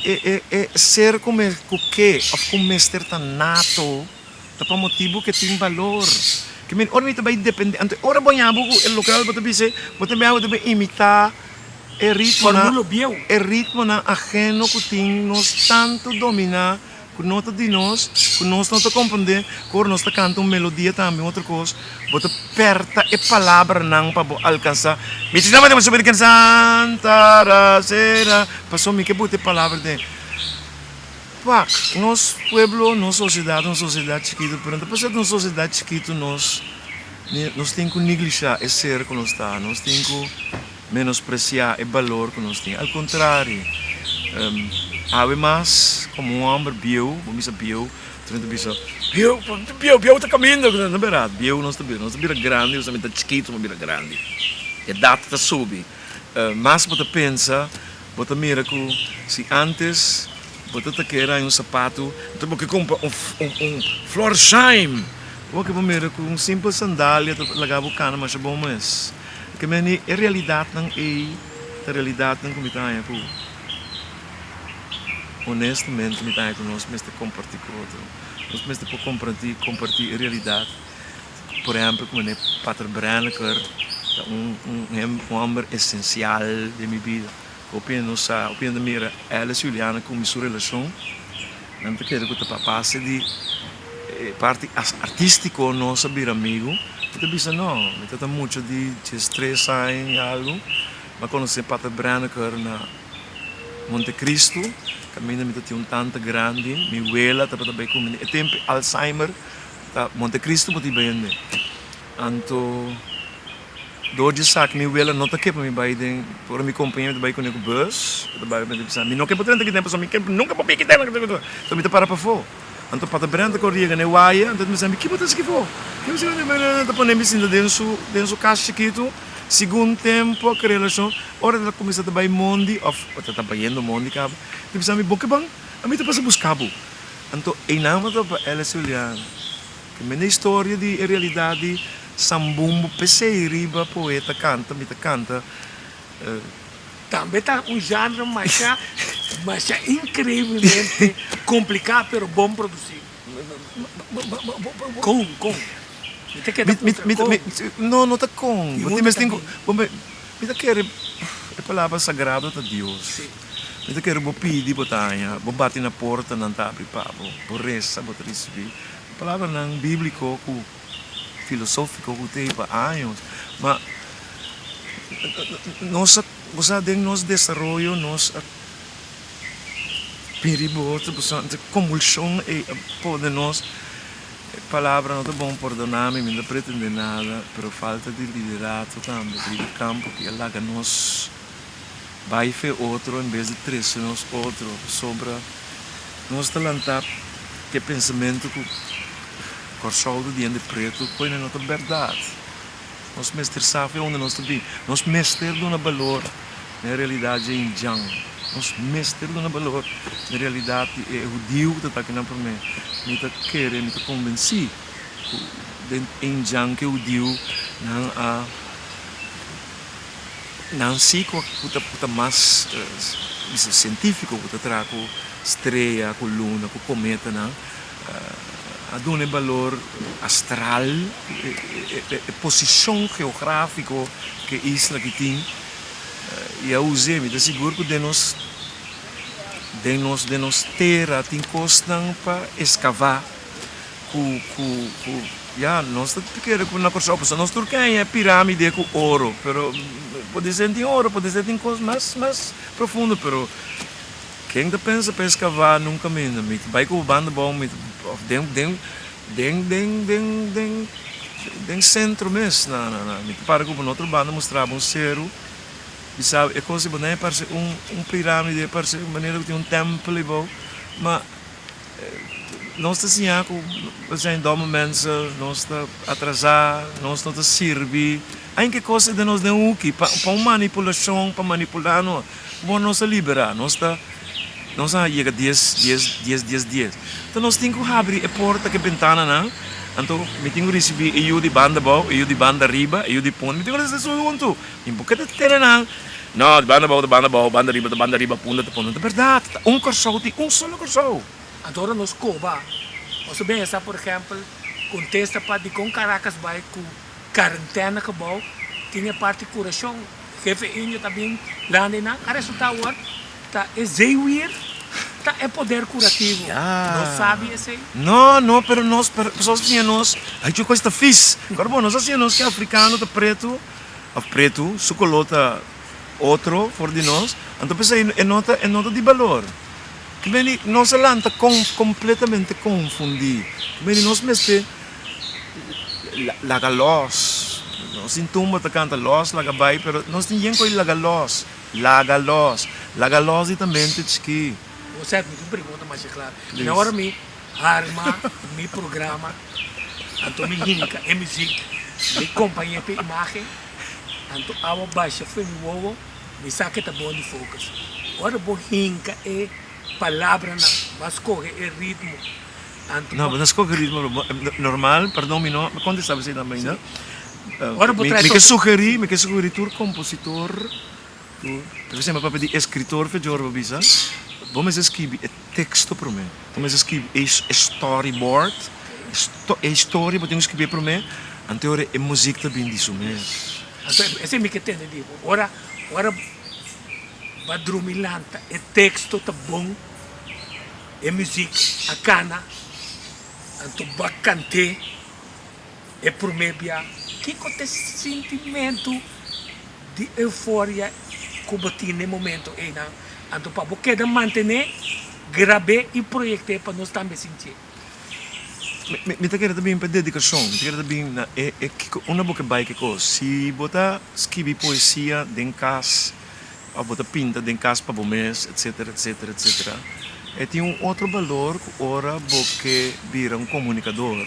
e e e ser ku me ku ke of ku mester ta nato ta pa motibu ke tin balor ke men ora mi ta bai depende anto ora bo ña bo ku e lokal bo ta bisa bo ta bia bo ta bai imita e ritmonan Formulo bieu. e ritmonan ageno ku tin nos tantu domina. Ku no ta di nos, ku nos no ta komprendé, ku ora nos ta kanta un melodia tambe un otro kos, bo ta pèrta e palabranan pa bo alkansá. Mi ta llama demasiado bini ken santa ra sera, pasobra mi ke buta e palabra den. Wak, nos pueblo, nos sosiedat ta un sosiedat chikitu, pero no ta pasobra ta un sosiedat chikitu nos nos tin ku neglishá e ser ku nos ta, nos tin ku. Menospresiá e balor ku nos tin. Al kontrario, awe mas komo un hòmber bieu, bo bisa bieu, tur hende ta bisa, bieu, bieu, bieu ta kaminda. No bèrdat, bieu nos ta bira, nos ta bira grandi, nos ta bira chikitu, nos ta bira grandi. Edat ta subi. Mas bo ta pensa, bo ta mira ku si ántes bo ta ta kere haña un sapatu, anto bo ke kumpra un un Florsheim, bo ke bo mira ku un simpel sandalia ta laga bo kana masha bon mes. Ke meni e realidatnan ei ta realidatnan ku mi ta haña ku honestamente mi ta haña ku nos mester kompartí ku otro. Nos mester por kompartí kompartí e realidat. Por ehèmpel ku mene Pater Brenneker ta un un hòmber esensial den mi bida. Hopi hende no sa, hopi hende ta mira Alice Juliana ku mi su relashon, nan ta kere ku ta pa base di e parti artístiko nos a bira amigu. Mi ta bisa no, mi ta ta mucha di diestres aña i algu. Mi a konosé Pater Brenneker na Montecristo, kaminda mi ta tin un tanta grandi, mi wela tabata bai ku mi. E tempu Alzheimer ta Montecristo bo tin bai hende. Anto. Dor di esaki mi wela no ta ke pa mi bai den, ora mi kompañero ta bai kuné ku bus, e ta bai mi ta bisa mi no ke pa drenta aki den pasobra mi ke nunka pa biki den, so mi ta para pafó. Anto Pater Brent ta kore yega na e waya, anto e ta bisa mi, ki bo ta hasi aki afó? Ki bo ta hasi aki? Ta pone mi sinta den su den su kas chikitu, segun tempu a krea relashon, ora el a kuminsá ta bai mondi òf ta ta bayendo mondi kaba, e ta bisa mi, bo ke ban? Ami ta pasa buska bo. Anto einan bo ta pa Ellis Juliana. Ke mende historia di e realidat di Sambumbo p'esei riba poeta kanta mi ta kanta. Tambe ta un genre masha masha increiblemente complica pero bon produci. Con con mi ta keda puntra con. No no ta con bo tin mester bo mi ta kere e palabra sagrado ta Dios mi ta kere bo pidi bo ta haña bo bati na porta nan ta abri pa bo bo resa bo ta ricibi. Palabranan bíbliko ku filosófiko ku t'ei pa años, ma nos a bo sa den nos desaroyo nos a bini riba otro pasobra e konvulshon ei a pone nos, e palabra no ta bon pordoná mi, mi no ta pretendé nada, pero falta di liderato tambe riba e kampo ki a laga nos. Bai fe otro en bes di trese nos otro pasobra nos ta lanta ku e pensamentu ku Kòrsou ta diente pretu koe no ta bèrdat. Nos mester sa fe unda nos ta bin. Nos mester duna balor na e realidat dje indjan. Nos mester duna balor na e realidat di e hudiu ku ta ta akinan promé. Mi ta kere, mi ta konbensí ku den e indjan ku e hudiu nan a nan si ku ta ku ta mas bisa sientífiko ku ta traha ku strea, ku luna, ku kometanan. A duna e balor astral, e posishon geográfiko ku e isla aki tin i a us'é. Mi ta sigur ku den nos den nos den nos tera tin kosnan pa eskavá ku ku ku ya nos ta kere ku na Kòrsou pasobra nos tur ke haña e piramide ku oro pero podisé tin oro podisé tin kos mas mas profundo pero Ken ta pensa pa eskavá nun kaminda? Mi ta bai ku bo banda bou, mi ta òf den den den den den den den sentro mes na na na mi ta para ku bo na otro banda mustra bo un seru bisa bo e kos di bo nan e parse un un piramide e parse manera ku tin un tèmpel ei bou ma Nos ta siña ku we zijn domme mensen, nos ta atrasá, nos no ta sirbi. Ain ke kos ta den nos den huki pa pa un manipulashon, pa manipulá nos. Bo nos ta liberá, nos ta nos a yega dies dies dies dies dies. Enton nos tin ku habri e porta ku e bentananan, anto mi tin ku risibí e yu di banda abou, e yu di banda ariba, e yu di punda, mi tin ku risibi tur huntu. Mi por keda tene nan. No, di banda abou ta banda abou, banda riba ta banda riba, punda ta punda. Ta bèrdat, ta un Kòrsou tin un solo Kòrsou. Anto ora nos koba, nos a pensa, por ehèmpel, kontesta pa dikon Caracas bai ku karentèna gebou tin e parti kurashon. Hefe Indio ta bin landa einan, a resultá awor ta e zeewier ta e poder kurativo. Nos sabi esei? No, no, pero nos, pero pasobra siña nos, ai cu cos ta fis. Awor bo, nos a siña nos cu africano ta preto. Of pretu, su koló ta otro for di nos, anto p'esei e no ta e no ta di balor. Ki beni nos a lanta kon kompletamente konfundí. Ki beni nos mester laga lòs. Nos tin tumba ta kanta lòs laga bai, pero nos tin yen ko'i laga lòs, laga lòs, laga lòs di ta mente chikí. Bo sèt mi tin un pregunta masha kla. Mi ora mi harma mi programa. Anto mi hinka e muziek, mi kompañ'é p'e imágen, anto awa basha fen mi wowo, mi sa ke ta bon di focus. Ora bo hinka e palabranan, bo a skohe e ritmo, anto No, bo no skohe ritmo, bo normal, perdon mi no kontestá bo esei tambe ainda. Ora bo trae Mi ke sugerí, mi ke sugerí tur kompositor, tur, ta bisa mi papia di eskritor feyor bo bisa, bo mester skibi e teksto promé. Bo mester skibi e storyboard, e historia bo tin ku skibi promé, anto ora e muzik ta bin di su mes. Anto esei mi ke tende di bo, ora ora bo a drumi lanta e teksto ta bon, e muzik a kana, anto bo a kant'é e promé bia, kiko ta e sintimentu di euforia ku bo tin na e momento einan? Anto pa bo keda mantené, grab'é i proyekt'é pa nos tambe sintié. Mi ta kere ta bin pa dedikashon, mi ta kere ta bin na e e kiko unda bo ke bai ke kos. Si bo ta skibi poesia den kas òf bo ta pinta den kas pa bo mes etsetera etsetera etsetera e tin un otro balor ku ora bo ke bira un komunikador.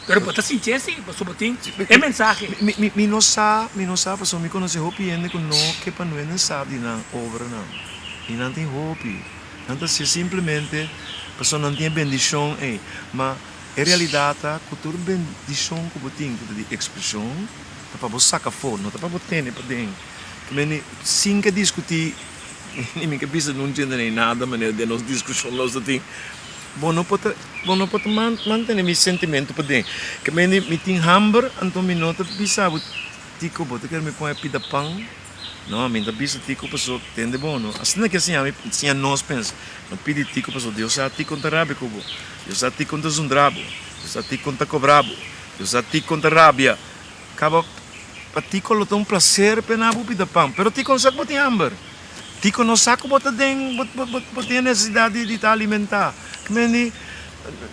Pero bo ta sintié si, pasobra bo tin e mensahe. Mi no sa, mi no sa pasobra mi konosé hopi hende ku no ke pa nuende sa di nan obranan. I nan tin hopi. Nan ta hasié simplemente pasobra nan tin e bendishon ei. Ma e realidat ta ku tur bendishon ku bo tin ku ta di ekspreshon ta pa bo saka afó, no ta pa bo tene paden. Meni sin ke diskutí ni mi ke bisa nun djende nei nada manera den nos diskushon nos ta tin. Bo no por ta, bo no por ta mantene mi sentimentu paden. Ke mende mi tin hamber, anto mi no ta bisa bo, Tico, bo ta kere mi pon e pida pan? No, mi no ta bisa Tico paso tende bo no. Asina ke siña mi, siña nos pensa. No pidi Tico paso Dios sa Tico ta rabia ku bo. Dios sa Tico ta zundra bo. Dios sa Tico ta kobra bo. Dios sa Tico ta rabia. Kaba pa Tico lo ta un placer pena bo pida pan, pero Tico no sa ku bo tin hamber. Tico no sa ku bo ta den, bo bo tin e nesesidat di ta alimentá. Meni,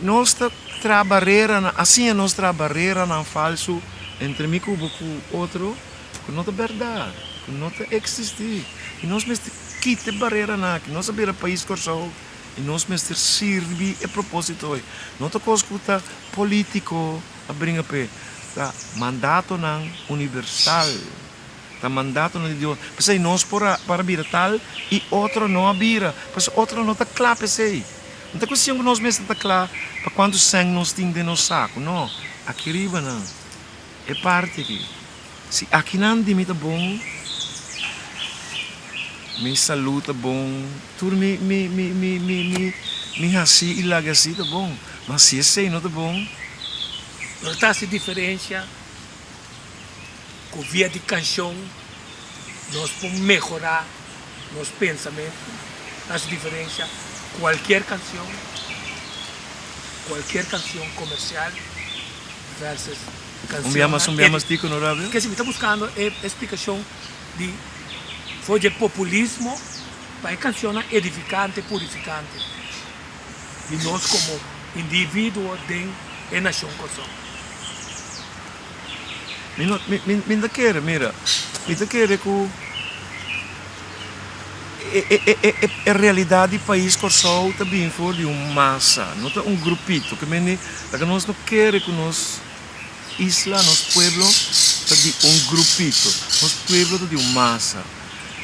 nos ta traha bareranan, a siña nos traha bareranan falsu entre mi ku bo ku otro ku no ta bèrdat, ku no ta eksistí. I nos mester kita e bareranan aki. Nos a bira pais Kòrsou i nos mester sirbi e propósito ei. No ta kos ku ta polítiko a bringa p'e, ta mandatonan universal, ta mandatonan di Dios. P'esei nos por a para bira tal i otro no a bira, pasobra otro no ta kla p'esei. No ta kuestion ku nos mester ta kla pa kuantu sèn nos tin den nos saku, no. Aki riba nan, e parti aki. Si akinan di mi ta bon, mi salú ta bon, tur mi mi mi mi mi mi mi hasi i laga hasi ta bon. Ma si esei no ta bon. No ta hasi diferensia ku via di kanshon nos por mehorá nos pensamentu. Ta hasi diferensia kualkier kanshon, kualkier kanshon komersial versus. Un bia mas, un bia mas diko no rabia. Kesi mi ta buskando e splikashon di for dje populismo pa e kanshonnan edifikante, purifikante di nos komo individuo den e nashon Kòrsou. Mi no, mi, mi, mi ta kere, mira, mi ta kere ku e, e, e, e, e, e realidat di pais Kòrsou ta bin for di un masa, no ta un grupito. Ke mende Laga nos no kere ku nos isla, nos pueblo ta di un grupito. Nos pueblo ta di un masa.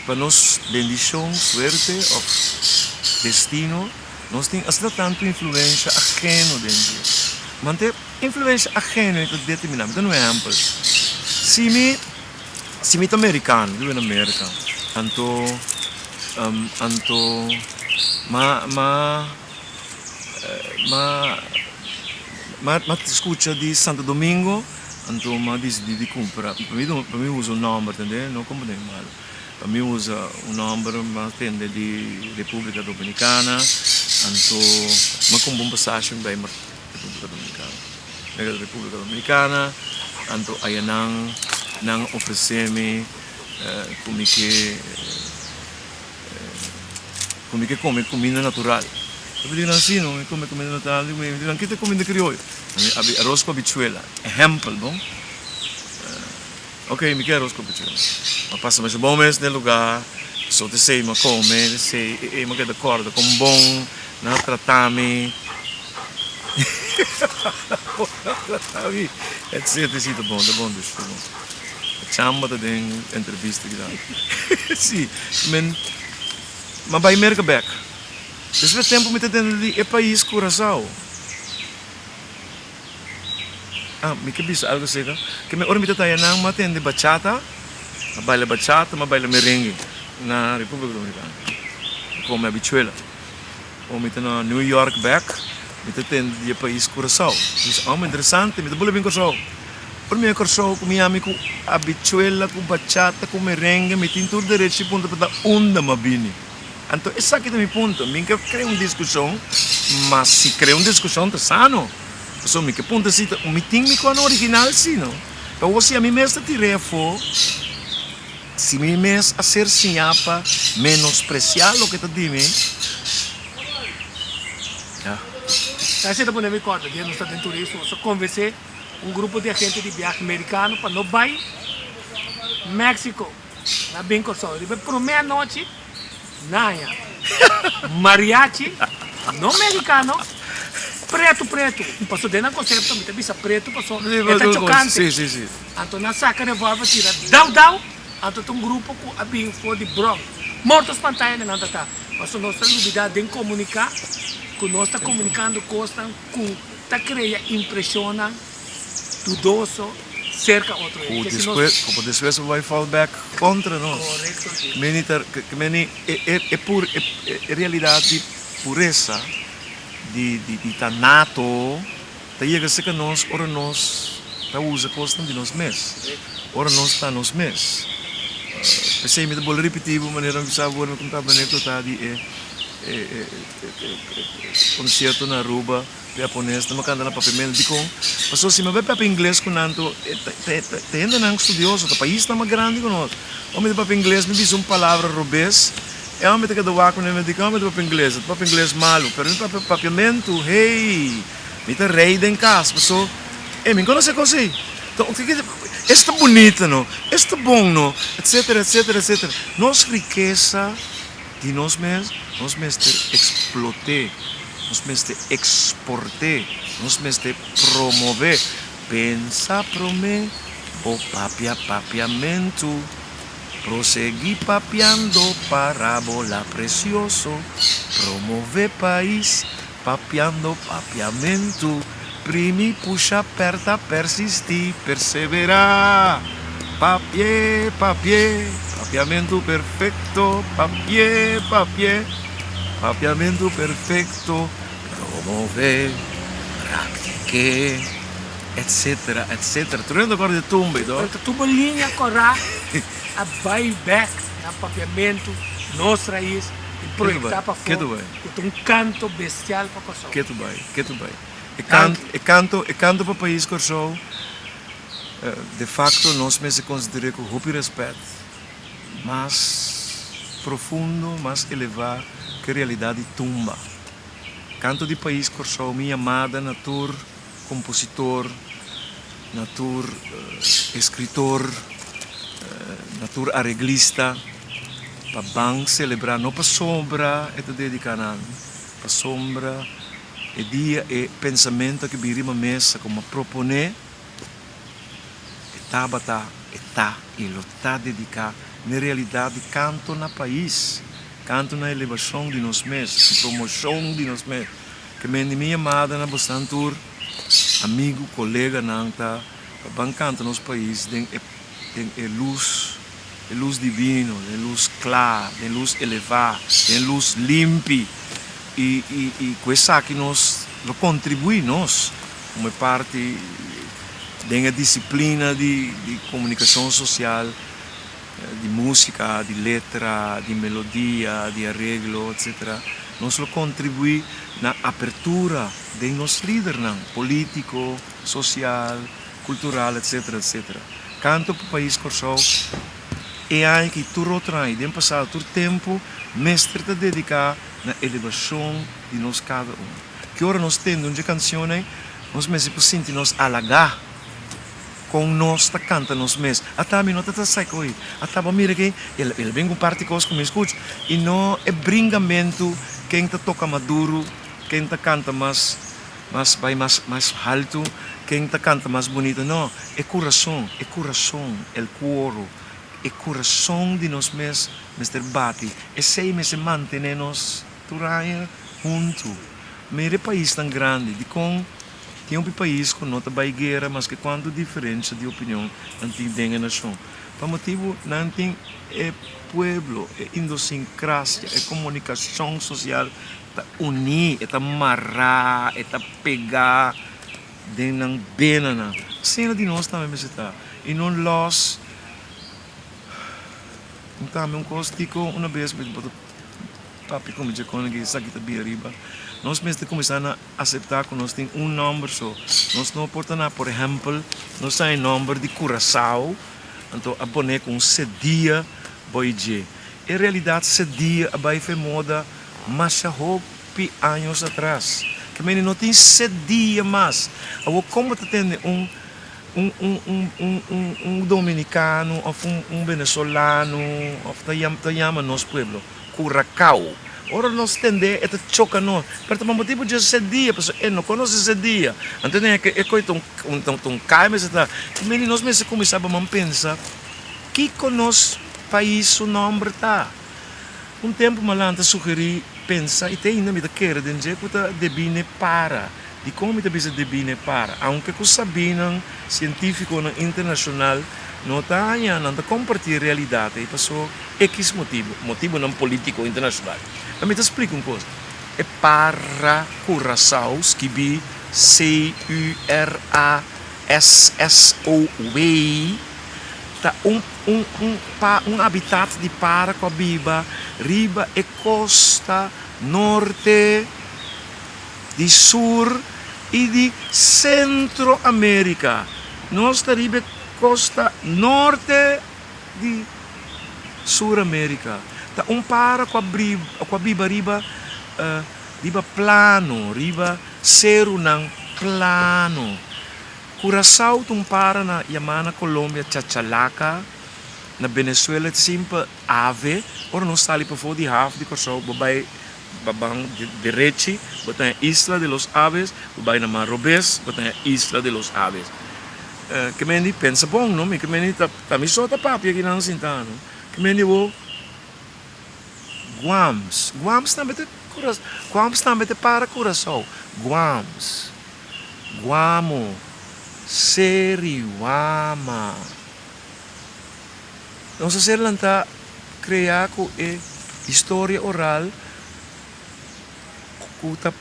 Pa nos bendishon, suerte òf destino, nos tin asina tantu influensha ageno den dje. Mante influensha ageno ei ta determiná. Mi ta duna un ehèmpel. Si mi, si mi ta merikano, mi ta biba na Merka, anto, anto ma, ma. Ma ma ma skucha di Santo Domingo anto m'a disidí di kumpra pa mi pa mi usa un nòmber tende no komprendé mi mal pa mi usa un nòmber m'a tende di Repúblika Dominikana anto m'a kumpra un pasashi mi bai Repúblika Dominikana mi a Repúblika Dominikana anto ayanan nan a ofresé mi ku mi ke. Ku mi ke kome kuminda natural. Mi di nan si no, mi kome kuminda natural. Mi di nan kita kuminda krioyo? Mi abi aros ku habichuela. Ehèmpel bon. Ok, mi ke aros ku habichuela. Mi a pasa masha bon mes den e lugá. So ta esei mi a kome, ta esei e mi a keda kòrda kon bon nan a trata mi. Kon nan a trata mi, etcetera. Si ta bon, ta bon dushi, ta bon. Chamba ta den entrevista kinan. Si, men m'a bai Merka bek. Despues tempu mi ta tende di e pais Curacao. Ah, mi ke bisa algo acerca ke mi ora mi ta taya nan m'a tende bachata, m'a baila bachata, m'a baila merengue na Republica Dominicana. Mi come habichuela. Ora mi ta na New York bek, mi ta tende di e pais Curacao. Mi bisa, oh, interesante, mi ta bula bin Kòrsou. Ora mi a Kòrsou ku mi ami ku habichuela, ku bachata, ku merengue, mi tin tur derecho di puntra pa ta unda mi a bini. Anto esaki ta mi punto. Mi ke krea un diskushon, ma si krea un diskushon ta sano. Pasobra mi ke puntra si ta mi tin mi kòne original si no. Pero awor si ami mes ta tir'é afó, si mi mes a ser siñá pa menospresiá loke ta di mi, ya. Esei ta pone mi kòrda dia nos ta den turismo, nos a konvensé un grupo di agente di biahe merikano pa no bai Mexico. Nan a bin Kòrsou. Riba e promé anochi nan haña mariachi no merikano, pretu pretu. Pasobra den nan konsepto mi ta bisa pretu pasobra e ta chokante. Anto nan saka revolver tira dau dau. Anto ta un grupo ku a bin for di Bronx. Morto spantá hende nan ta ta. Pasobra nos ta lubidá den komuniká ku nos ta komunikando kosnan ku ta krea impreshonnan dudoso serka otro hende. Ku despues, ku despues bo bai fall back kontra nos. Korekto, sí. Meni ta, meni e e e pur e e realidat di puresa, di di di ta nato, ta yega serka nos ora nos ta usa kosnan di nos mes, ora nos ta nos mes. P'esei mi ta bolbe ripití bo manera mi bisa bo ora mi kontaba anekdota di e e e e konsierto na Aruba. Japones ta kanta na papiamento dikon? Pasobra si mi bai papia ingles ku nan to ta hendenan studioso, ta paisnan mas grandi ku nos. Ora mi ta papia ingles mi bisa un palabra robes e hòmber ta keda wak ku mi dikon mi ta papia ingles? Mi ta papia ingles malu pero mi papia papiamentu hey mi ta rei den kas paso e mi konosé kos ei. Esta bunita no, esta bon no, etcetera, etcetera, etcetera. Nos rikesa di nos mes, nos mester eksplot'é, nos mester eksport'é, nos mester promové. Pensa promé bo papia papiamentu, prosegui papiando parabola precioso, promové pais papiando papiamentu, primi pusha perta persisti perseverá, papié papié papiamentu perfecto, papié papié papiamentu perfecto. Promové, praktiké, etcetera, etcetera. Tur hende ta kòrda di tumba i to. Pero ta tumba liña kòrá a bai bèk na papiamentu, nos rais, i proyektá pafó ku ta un kanto bestial pa Kòrsou. Ketu bai, ketu bai. E kanto, e kanto, e kanto pa pais Kòrsou, de fakto nos mester konsider'é ku hopi rèspèt. Mas profundo, mas elevá ku e realidat di tumba. Kanto di pais Kòrsou mi yamada na tur kompositor, na tur eskritor, na tur areglista pa ban selebrá, no pasobra e ta dediká na mi, pasobra e dia e pensamentu aki bin riba mesa ku mi a proponé. E tabata, e ta i lo ta dediká n'e realidat di kanto na pais, kanto na elevashon di nos mes, promoshon di nos mes. Ke men di mi yamada na bosnan tur, amigu, koleganan ta pa ban kanta nos pais den e den e lus, e lus divino, den lus kla, den lus elevá, den lus limpi i i i ku esaki nos lo kontribuí nos Como e parti den e disciplina di comunicacion social, di musica, di letra, di melodia, di areglo, etc. Nos lo contribui na apertura den nos lidernan politico, social, cultural, etc. Etc. Canto pa pais Corsou e aña aki tur otro aña den pasado tur tempo mester ta dedica na elevacion di nos cada un. Ki ora nos tende un dje kanshon ei, nos mester por sinti nos halagá kon nos ta kanta nos mes. Ata mi no ta ta sek oí. Ata bo mira ke el a bin ku un par di kos ku mi skucha. I no e bringamentu ken ta toka mas duru, ken ta kanta mas mas bai mas mas haltu, ken ta kanta mas bunito. No, e kurason, e kurason, el kuoro, e kurason di nos mes mester bati. Esei mester mantené nos. Tur aña huntu. Mira e paisnan grandi, dikon tin hopi pais ku no ta bai guera maske kuantu diferensha di opinion nan tin den e nashon? Pa motibu nan tin e pueblo, e indosinkrásia, e komunikashon sosial ta uní, e ta mará, e ta pegá den nan benanan. Asina di nos tambe mester ta i no lòs. Un tambe un kos tiko una bes bo ta. Papia ku mi dje kono ki esaki ta bira riba. Nos mester kuminsá na aseptá ku nos tin un nòmber so. Nos no por ta na, por ehèmpel, nos ta e nòmber di Curacao, anto a pone ku un sedia boi dje. En realidat sedia a bai fe moda masha hopi años atras. Ke mende no tin sedia mas. Awor kon bo ta tende un un un un un un un dominicano of un un venezolano of ta yama ta yama nos pueblo Curacao ora nos tende e ta choca nos pero ta pa motibo dje sedia pasobra e no conoce sedia anto e e coy ta un ta un cay mester ta meni nos mester cuminsa pa man pensa kico nos pais su nomber ta un tempo malan ta sugeri pensa y te ainda mi ta kere den dje cu ta debi ne para. Dikon mi ta bisa debí n'e para? Aunke ku sabínan sientífikonan internashonal no ta haña, nan ta kompartí e realidat ei paso ekis motibu, motibunan polítiko internashonal. Pero mi ta splika un kos, e para Curacao, skibí C-U-R-A-S-S-O-W, ta un un un pa un habitat di para ku a biba riba e kosta norte. di Sur i di Sentro Amerika. Nos ta riba e kosta norte di Sur Amerika. Ta un para ku a ku a biba riba riba plano, riba serunan plano. Curaçao ta un para na yamá na Colombia chachalaka, na Venezuela ta simpel ave. Ora nos sali pafó di haf di Kòrsou bo bai ba ban derechi bo ta haña Isla de los Aves, bo bai na man robes bo ta haña Isla de los Aves. Ke men di pensa bon no, mi ke men di ta mi so ta papia kinan sinta no. Ke men di bo Guams, Guams tambe ta Guams tambe ta para Curaçao, Guams. Guamo, Seriwama. Nos a ser lantá kreá ku e historia oral ku ta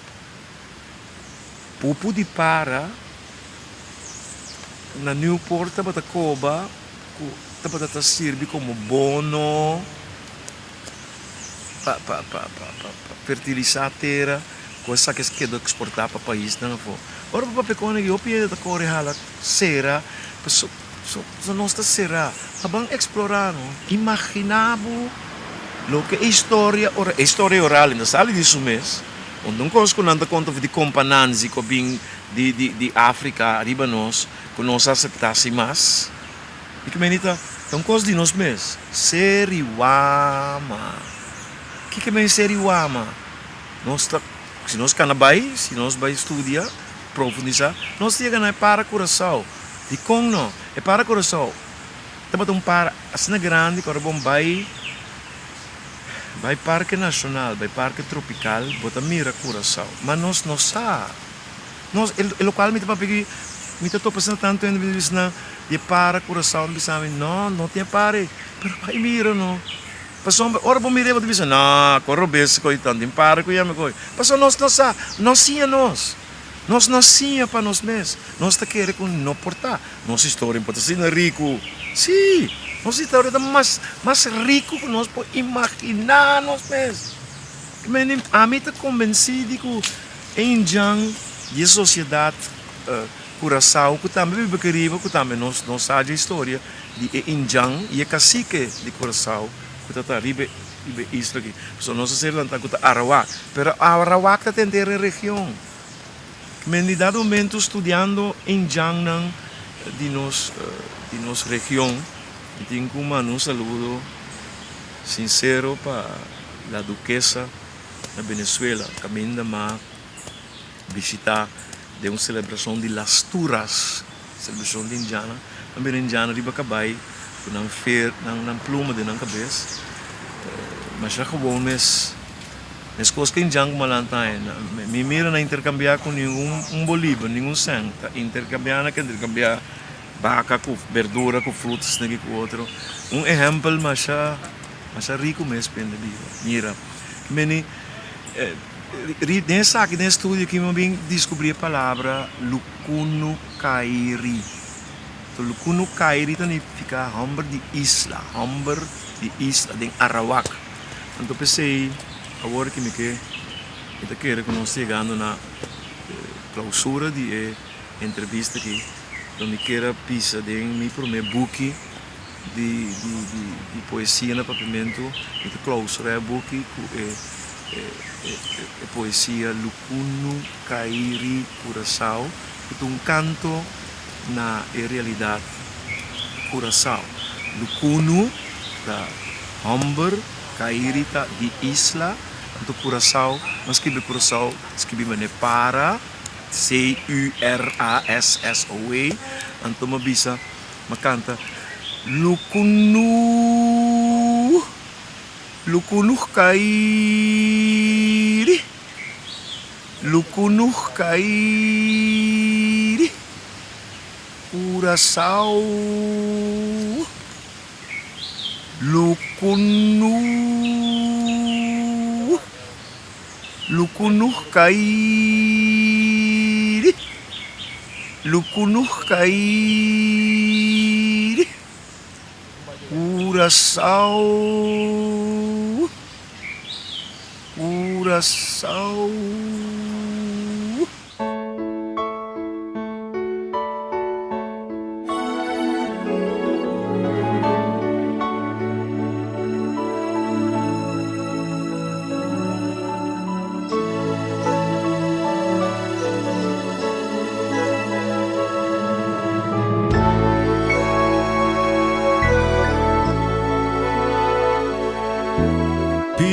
pupu di para na Newport tabata koba ku tabata ta sirbi komo bono pa pa pa pa fertilisá tera. Ku esaki a keda eksportá pa paisnan afó. Ora bo papia kon aki hopi hende ta kore hala sera paso so nos ta será. Ta ban eksplorá no. Imaginá bo loke e historia ora e historia oral no sali di su mes. Unda un kos ku nan ta konta for di Kompa Nanzi ku a bin di di di Afrika riba nos ku nos a aseptá sin mas. I ku meni ta ta un kos di nos mes. Seriwama. Kiko men seriwama? Nos ta, si nos kana bai, si nos bai studia, profundisá, nos ta yega na e para Curaçao. Dikon no? E para Curaçao tabata un para asina grandi ku ora bo bai bai Parke Nashonal, bai Parke Tropikal, bo ta mira Curaçao. Ma nos no sa. Nos, e lokual mi ta papia aki, mi ta topa asina tantu hende mi ta bisa nan di e para Curaçao, mi bisa mi, no, no tin e para ei. Pero bai mira no. Pasobra ora bo mir'é bo ta bisa, No, ku robes ko'i tan tin para ku yami ko'i. Pasobra nos no sa, no siña nos. Nos no siña pa nos mes. Nos ta kere ku no por ta. Nos historia por ta asina riku. Sí, nos historia ta mas mas riku ku nos por imaginá nos mes. Ami ta kombensí di ku e indjan di e sosiedat Kurasao ku tambe biba keriba ku tambe nos no sa dje historia di e indjan i e kasike di Kurasao ku ta ta riba riba e isla aki. Pasobra nos a ser lantá ku ta Arawak, pero Arawak ta tenter e region. Men di dado momento studiando indjannan di nos di nos region mi tin ku manda un saludo sinsero pa la Dukesa na Venezuela kaminda m'a Bishita den un selebrashon di Las Turas, selebrashon di indiana. Nan bira indiana riba kabai ku nan fer, nan nan pluma den nan kabes. Masha gewoon mes, meskos ku indian ku malanta aña. Mi mira nan interkambiá ku ningun un boliber, ningun sèn. Ta interkambiá nan ke interkambiá baka ku berdura ku frutas esaki ku otro. Un ehèmpel masha masha riku mes pende biba. Mira, meni. Den esaki, den e studio aki mi a bin diskubrí e palabra Lukunukairi. To Lukunukairi ta nifiká hòmber di isla, hòmber di isla den Arawak. Anto p'esei awor ki mi ke, mi ta kere ku nos ta yegando na klausura di e entrevista aki, lo mi kier a bisa den mi promé buki di di poesia na papiamentu mi ta clausura e buki ku e e poesia Lukunu Kairi Curaçao ku ta un kanto na e realidat Curaçao. Lukunu ta hòmber, Kairi ta di isla, anto Curaçao, nan skibi Curaçao skibi manera para, C-U-R-A-S-S-O-A, anto mi a bisa. Ma kanta, Lukunu, lukunuh kairi, lukunuh kairi, Curaçao, lukunu, lukunuh kairi. Lukunuh kairi Curaçao Curaçao.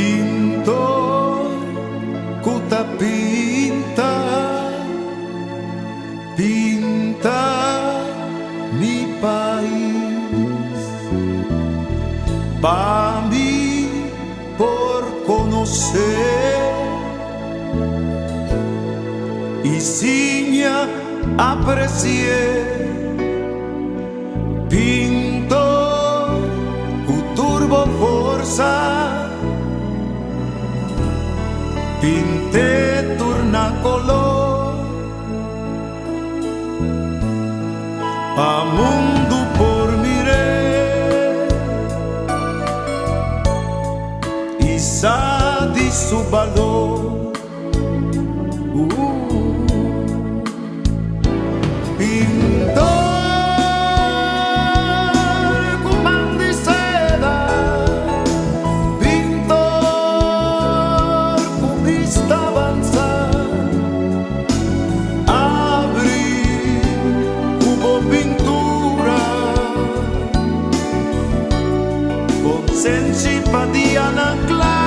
Pintor ku ta pinta, pinta mi pais. Pa mi por konosé i siña apresi'é. Pintor ku tur bo forsa, pint'é tur na koló, pa mundu por mir'é i sa di su balor. Pintor ku man di seda, pintor ku bista avansá, abri ku bo pintura konsenshi pa dianan kla.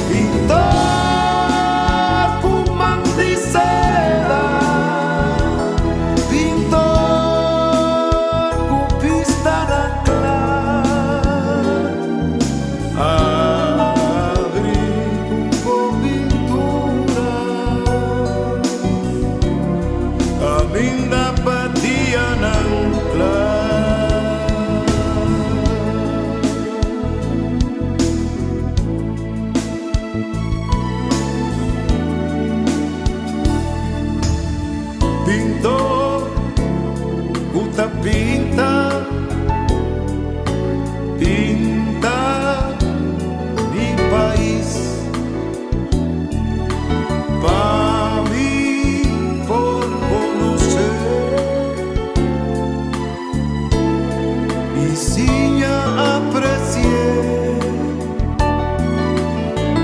Pintor ku man di seda, pintor ku bista na kla, abri ku bo pintura kaminda pa dianan kla. Pintor ku ta pinta, pinta mi pais, pa mi por konosé i siña apresi'é.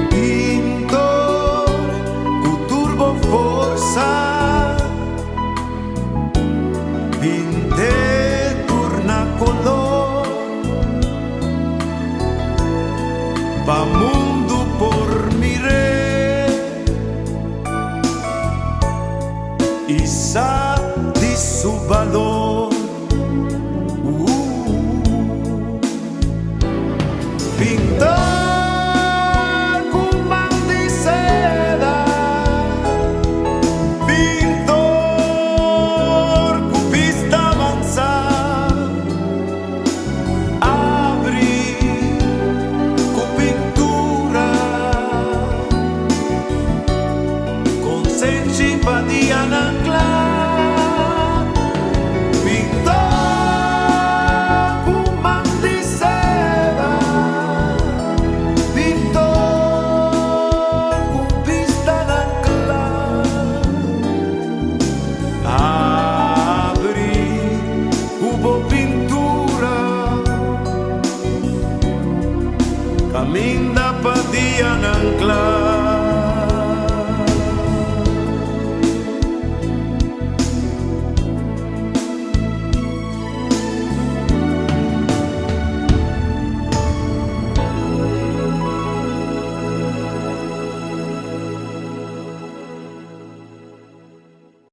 Pintor ku tur bo forsa, pint'é tur na koló, pa mundu por mir'é i sa di su balor.